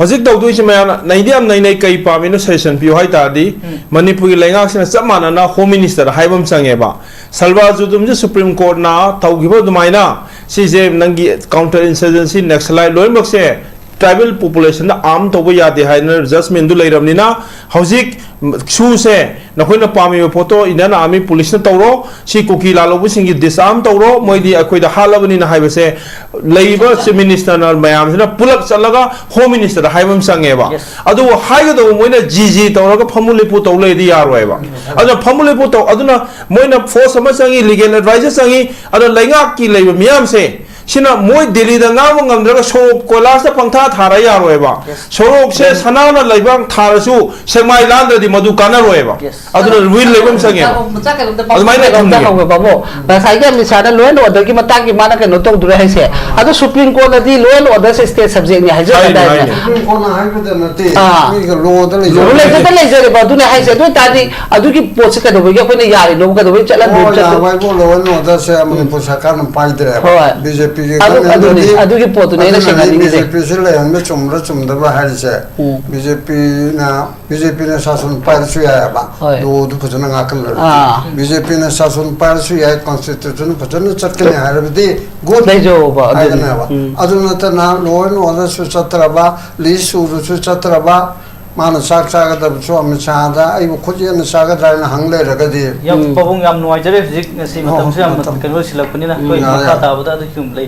ꯍꯧꯖꯤꯛ ꯇꯧꯗꯣꯏꯁꯤ ꯃꯌꯥꯝꯅ ꯅꯩꯗꯤ ꯌꯥꯝ ꯅꯩꯅꯩ, ꯀꯩ ꯄꯥꯝꯃꯤꯅꯣ ꯁꯖꯦꯁꯟ ꯄꯤꯌꯨ ꯍꯥꯏ ꯇꯥꯔꯗꯤ, ꯃꯅꯤꯄꯨꯔꯒꯤ ꯂꯩꯉꯥꯛꯁꯤꯅ ꯆꯞ ꯃꯥꯟꯅꯅ ꯍꯣꯝ ꯃꯤꯅꯤꯁꯇꯔ ꯍꯥꯏꯕ ꯑꯃ ꯆꯪꯉꯦꯕ꯫ ꯁꯜꯚꯥꯖ ꯖꯨꯗꯤꯟꯁꯦ ꯁꯨꯄ꯭ꯔꯤꯝ ꯀꯣꯔꯠꯅ ꯇꯧꯈꯤꯕ ꯑꯗꯨꯃꯥꯏꯅ ꯁꯤꯁꯦ ꯅꯪꯒꯤ ꯀꯥꯎꯟꯇꯔ ꯏꯟꯁꯔꯖꯦꯟꯁꯤ, ꯅꯦꯛꯁꯂꯥꯏꯠ ꯂꯣꯏꯅꯃꯛꯁꯦ ꯇ꯭ꯔꯥꯏꯕꯦꯜ ꯄꯣꯄꯨꯂꯦꯁꯟꯗ ꯑꯥꯔꯝ ꯇꯧꯕ ꯌꯥꯗꯦ ꯍꯥꯏꯅ ꯖꯁꯃꯦꯟꯗꯨ ꯂꯩꯔꯕꯅꯤꯅ ꯍꯧꯖꯤꯛ ꯁꯨꯁꯦ ꯅꯈꯣꯏꯅ ꯄꯥꯝꯃꯤꯕ ꯄꯣꯠꯇꯣ ꯏꯟꯗꯤꯌꯥꯟ ꯑꯥꯔꯃꯤ ꯄꯨꯂꯤꯁꯅ ꯇꯧꯔꯣ, ꯁꯤ ꯀꯨꯀꯤ ꯂꯥꯜꯍꯧꯕꯁꯤꯡꯒꯤ ꯗꯤꯁꯑꯥꯔꯝ ꯇꯧꯔꯣ, ꯃꯣꯏꯗꯤ ꯑꯩꯈꯣꯏꯗ ꯍꯥꯠꯂꯕꯅꯤꯅ ꯍꯥꯏꯕꯁꯦ ꯂꯩꯔꯤꯕ ꯆꯤꯐ ꯃꯤꯅꯤꯁꯇꯔꯅ ꯃꯌꯥꯝꯁꯤꯅ ꯄꯨꯂꯞ ꯆꯠꯂꯒ ꯍꯣꯝ ꯃꯤꯅꯤꯁꯇꯔꯗ ꯍꯥꯏꯕ ꯑꯃ ꯆꯪꯉꯦꯕ꯫ Yes. ꯑꯗꯨꯕꯨ ꯍꯥꯏꯒꯗꯧꯕ ꯃꯣꯏꯅ ꯖꯤ ꯖꯤ ꯇꯧꯔꯒ ꯐꯝꯃꯨ ꯂꯦꯞꯄꯨ ꯇꯧ ꯂꯩꯔꯗꯤ ꯌꯥꯔꯣꯏꯕ꯫ ꯑꯗꯨꯅ ꯐꯝꯃꯨ ꯂꯦꯞꯄꯨ ꯇꯧ, ꯑꯗꯨꯅ ꯃꯣꯏꯅ ꯐꯣꯔꯁ ꯑꯃ ꯆꯪꯉꯤ, ꯂꯤꯒꯦꯜ ꯑꯦꯗꯚꯥꯏꯖꯔ ꯆꯪꯉꯤ, ꯑꯗꯨꯅ ꯂꯩꯉꯥꯛꯀꯤ ꯂꯩꯕ ꯃꯤꯌꯥꯝꯁꯦ ꯁꯤꯅ ꯃꯣꯏ ꯗꯦꯜꯂꯤꯗ ꯉꯥꯡꯕ ꯉꯝꯗ꯭ꯔꯒ ꯁꯣꯔꯣꯛ ꯀꯣꯏꯂꯥꯁꯇ ꯄꯪꯊꯥ ꯊꯥꯔ ꯌꯥꯔꯣꯏꯕ꯫ ꯁꯣꯔꯣꯛꯁꯦ ꯁꯅꯥꯅ ꯂꯩꯕꯥꯛ ꯊꯥꯔꯁꯨ ꯁꯦꯛꯃꯥꯏ ꯂꯥꯟꯗ꯭ꯔꯗꯤ ꯃꯗꯨ ꯀꯥꯟꯅꯔꯣꯏꯕ꯫ ꯑꯗꯨꯅ ꯔꯤꯜ ꯂꯩꯕ ꯑꯃ ꯆꯪꯉꯦꯕ꯫ ꯃꯆꯥ ꯀꯩꯅꯣꯝꯇ ꯑꯗꯨꯃꯥꯏꯅ ꯄꯥꯎ ꯊꯝꯒꯦ꯫ ꯍꯪꯉꯦ ꯕꯥꯕꯨ꯫ ꯉꯁꯥꯏꯒꯤ ꯑꯃꯤꯠ ꯁꯥꯍꯅ law and order ꯒꯤ ꯃꯇꯥꯡꯒꯤ ꯃꯥꯅ ꯀꯩꯅꯣ ꯇꯧꯗ꯭ꯔꯦ ꯍꯥꯏꯁꯦ꯫ ꯑꯗꯣ Supreme Court ꯅꯗꯤ law and order say state subject ꯅꯤ ꯍꯥꯏꯅꯤ, ꯍꯥꯏꯖꯔꯒꯗꯥꯏꯅꯦ꯫ ꯍꯥꯏꯅꯤ꯫ Supreme Court ꯅ ꯍꯥꯏꯕꯗ ꯅꯠꯇꯦ, ꯑꯥ꯫ ꯃꯤꯒ law ꯗ ꯂꯩꯖꯕ ꯂꯩꯖꯗ ꯂꯩꯖꯔꯦꯕ꯫ ꯑꯗꯨꯅ ꯍꯥꯏꯁꯦ꯫ ꯑꯗꯨ ꯑꯣꯏꯇꯥꯔꯗꯤ ꯑꯗꯨꯒꯤ ꯄꯣꯠꯁꯦ ꯀꯩꯗꯧꯕꯒꯤ ꯑꯩꯈꯣꯏꯅ ꯌꯥꯔꯤꯅꯣ? ꯀꯩꯗꯧꯕꯒꯤ ꯆꯠꯍꯟꯗꯣꯏꯅꯣ? ꯑꯣ, ꯆꯠꯇꯣꯏꯅꯣ? ꯌꯥꯔꯣꯏꯕꯨ, law and order ꯁꯦ ꯃꯅꯤꯄꯨꯔ ꯁꯔꯀꯥꯔꯅ ꯄꯥꯏꯗ꯭ꯔꯦꯕ꯫ ꯍꯣꯏ꯫ ꯕꯤ ꯖꯦ ꯄꯤ ꯒꯤ ꯑꯗꯨ, ꯑꯗꯨꯅꯤ, government ꯗꯗꯤ ꯑꯗꯨꯒꯤ ꯄꯣꯠꯇꯨꯅꯦ ꯑꯩꯅ ꯑꯗꯨꯅꯅꯤ ꯈꯪꯍꯟꯅꯤꯡꯉꯤꯁꯦ꯫ ꯕꯤ ꯖꯦ ꯄꯤ ꯁꯤ ꯂꯩꯍꯟꯕ ꯆꯨꯝꯕ꯭ꯔꯥ ꯆꯨꯝꯗꯕ꯭ꯔꯥ ꯍꯥꯏꯔꯤꯁꯦ꯫ ꯎꯝ꯫ ꯕꯤ ꯖꯦ ꯄꯤ ꯅ, ꯕꯤ ꯖꯦ ꯄꯤ ꯅ ꯁꯥꯁꯟ ꯄꯥꯏꯔꯁꯨ ꯌꯥꯏꯑꯕ꯫ ꯍꯣꯏ꯫ Law ꯗꯨ ꯐꯖꯅ ꯉꯥꯛꯍꯜꯂꯒꯗꯤ꯫ ꯑꯥ꯫ ꯕꯤ ꯖꯦ ꯄꯤ ꯅ ꯁꯥꯁꯟ ꯄꯥꯏꯔꯁꯨ ꯌꯥꯏ, constitution ꯐꯖꯅ ꯆꯠꯀꯅꯤ ꯍꯥꯏꯔꯕꯗꯤ good ꯂꯩꯖꯧꯕ ꯑꯗꯨꯅꯤ꯫ ꯍꯥꯏꯒꯅꯦꯕ꯫ ꯎꯝ꯫ ꯑꯗꯨ ꯅꯠꯇꯅ law and order ꯁꯨ ꯆꯠꯇ꯭ꯔꯕ, ꯂꯤꯁ ꯁꯨꯔꯁꯨ ꯆꯠꯇ꯭ꯔꯕ, ꯃꯥꯅ ꯆꯥꯛ ꯆꯥꯒꯗꯕꯁꯨ ꯑꯃꯤꯠ ꯁꯥꯍꯗ ꯑꯩꯕꯨ ꯈꯨꯠ ꯌꯦꯠꯅ ꯆꯥꯒꯗ꯭ꯔꯥ ꯍꯥꯏꯅ ꯍꯪ ꯂꯩꯔꯒꯗꯤ꯫ ꯌꯥꯝ ꯎꯝ꯫ ꯄꯥꯕꯨꯡ ꯌꯥꯝ ꯅꯨꯡꯉꯥꯏꯖꯔꯦ꯫ ꯍꯧꯖꯤꯛ ꯉꯁꯤ ꯍꯣ, ꯃꯇꯝꯁꯨ ꯌꯥꯝ ꯃꯇꯝ꯫ ꯀꯩꯅꯣ ꯂꯣꯏꯁꯤꯜꯂꯛꯄꯅꯤꯅ ꯎꯝ, ꯑꯩꯈꯣꯏ ꯌꯥꯔꯦ, ꯃꯈꯥ ꯌꯥꯔꯦ꯫ ꯇꯥꯕꯗ ꯑꯗꯨꯒꯤ ꯑꯃꯨꯛ ꯂꯩ꯫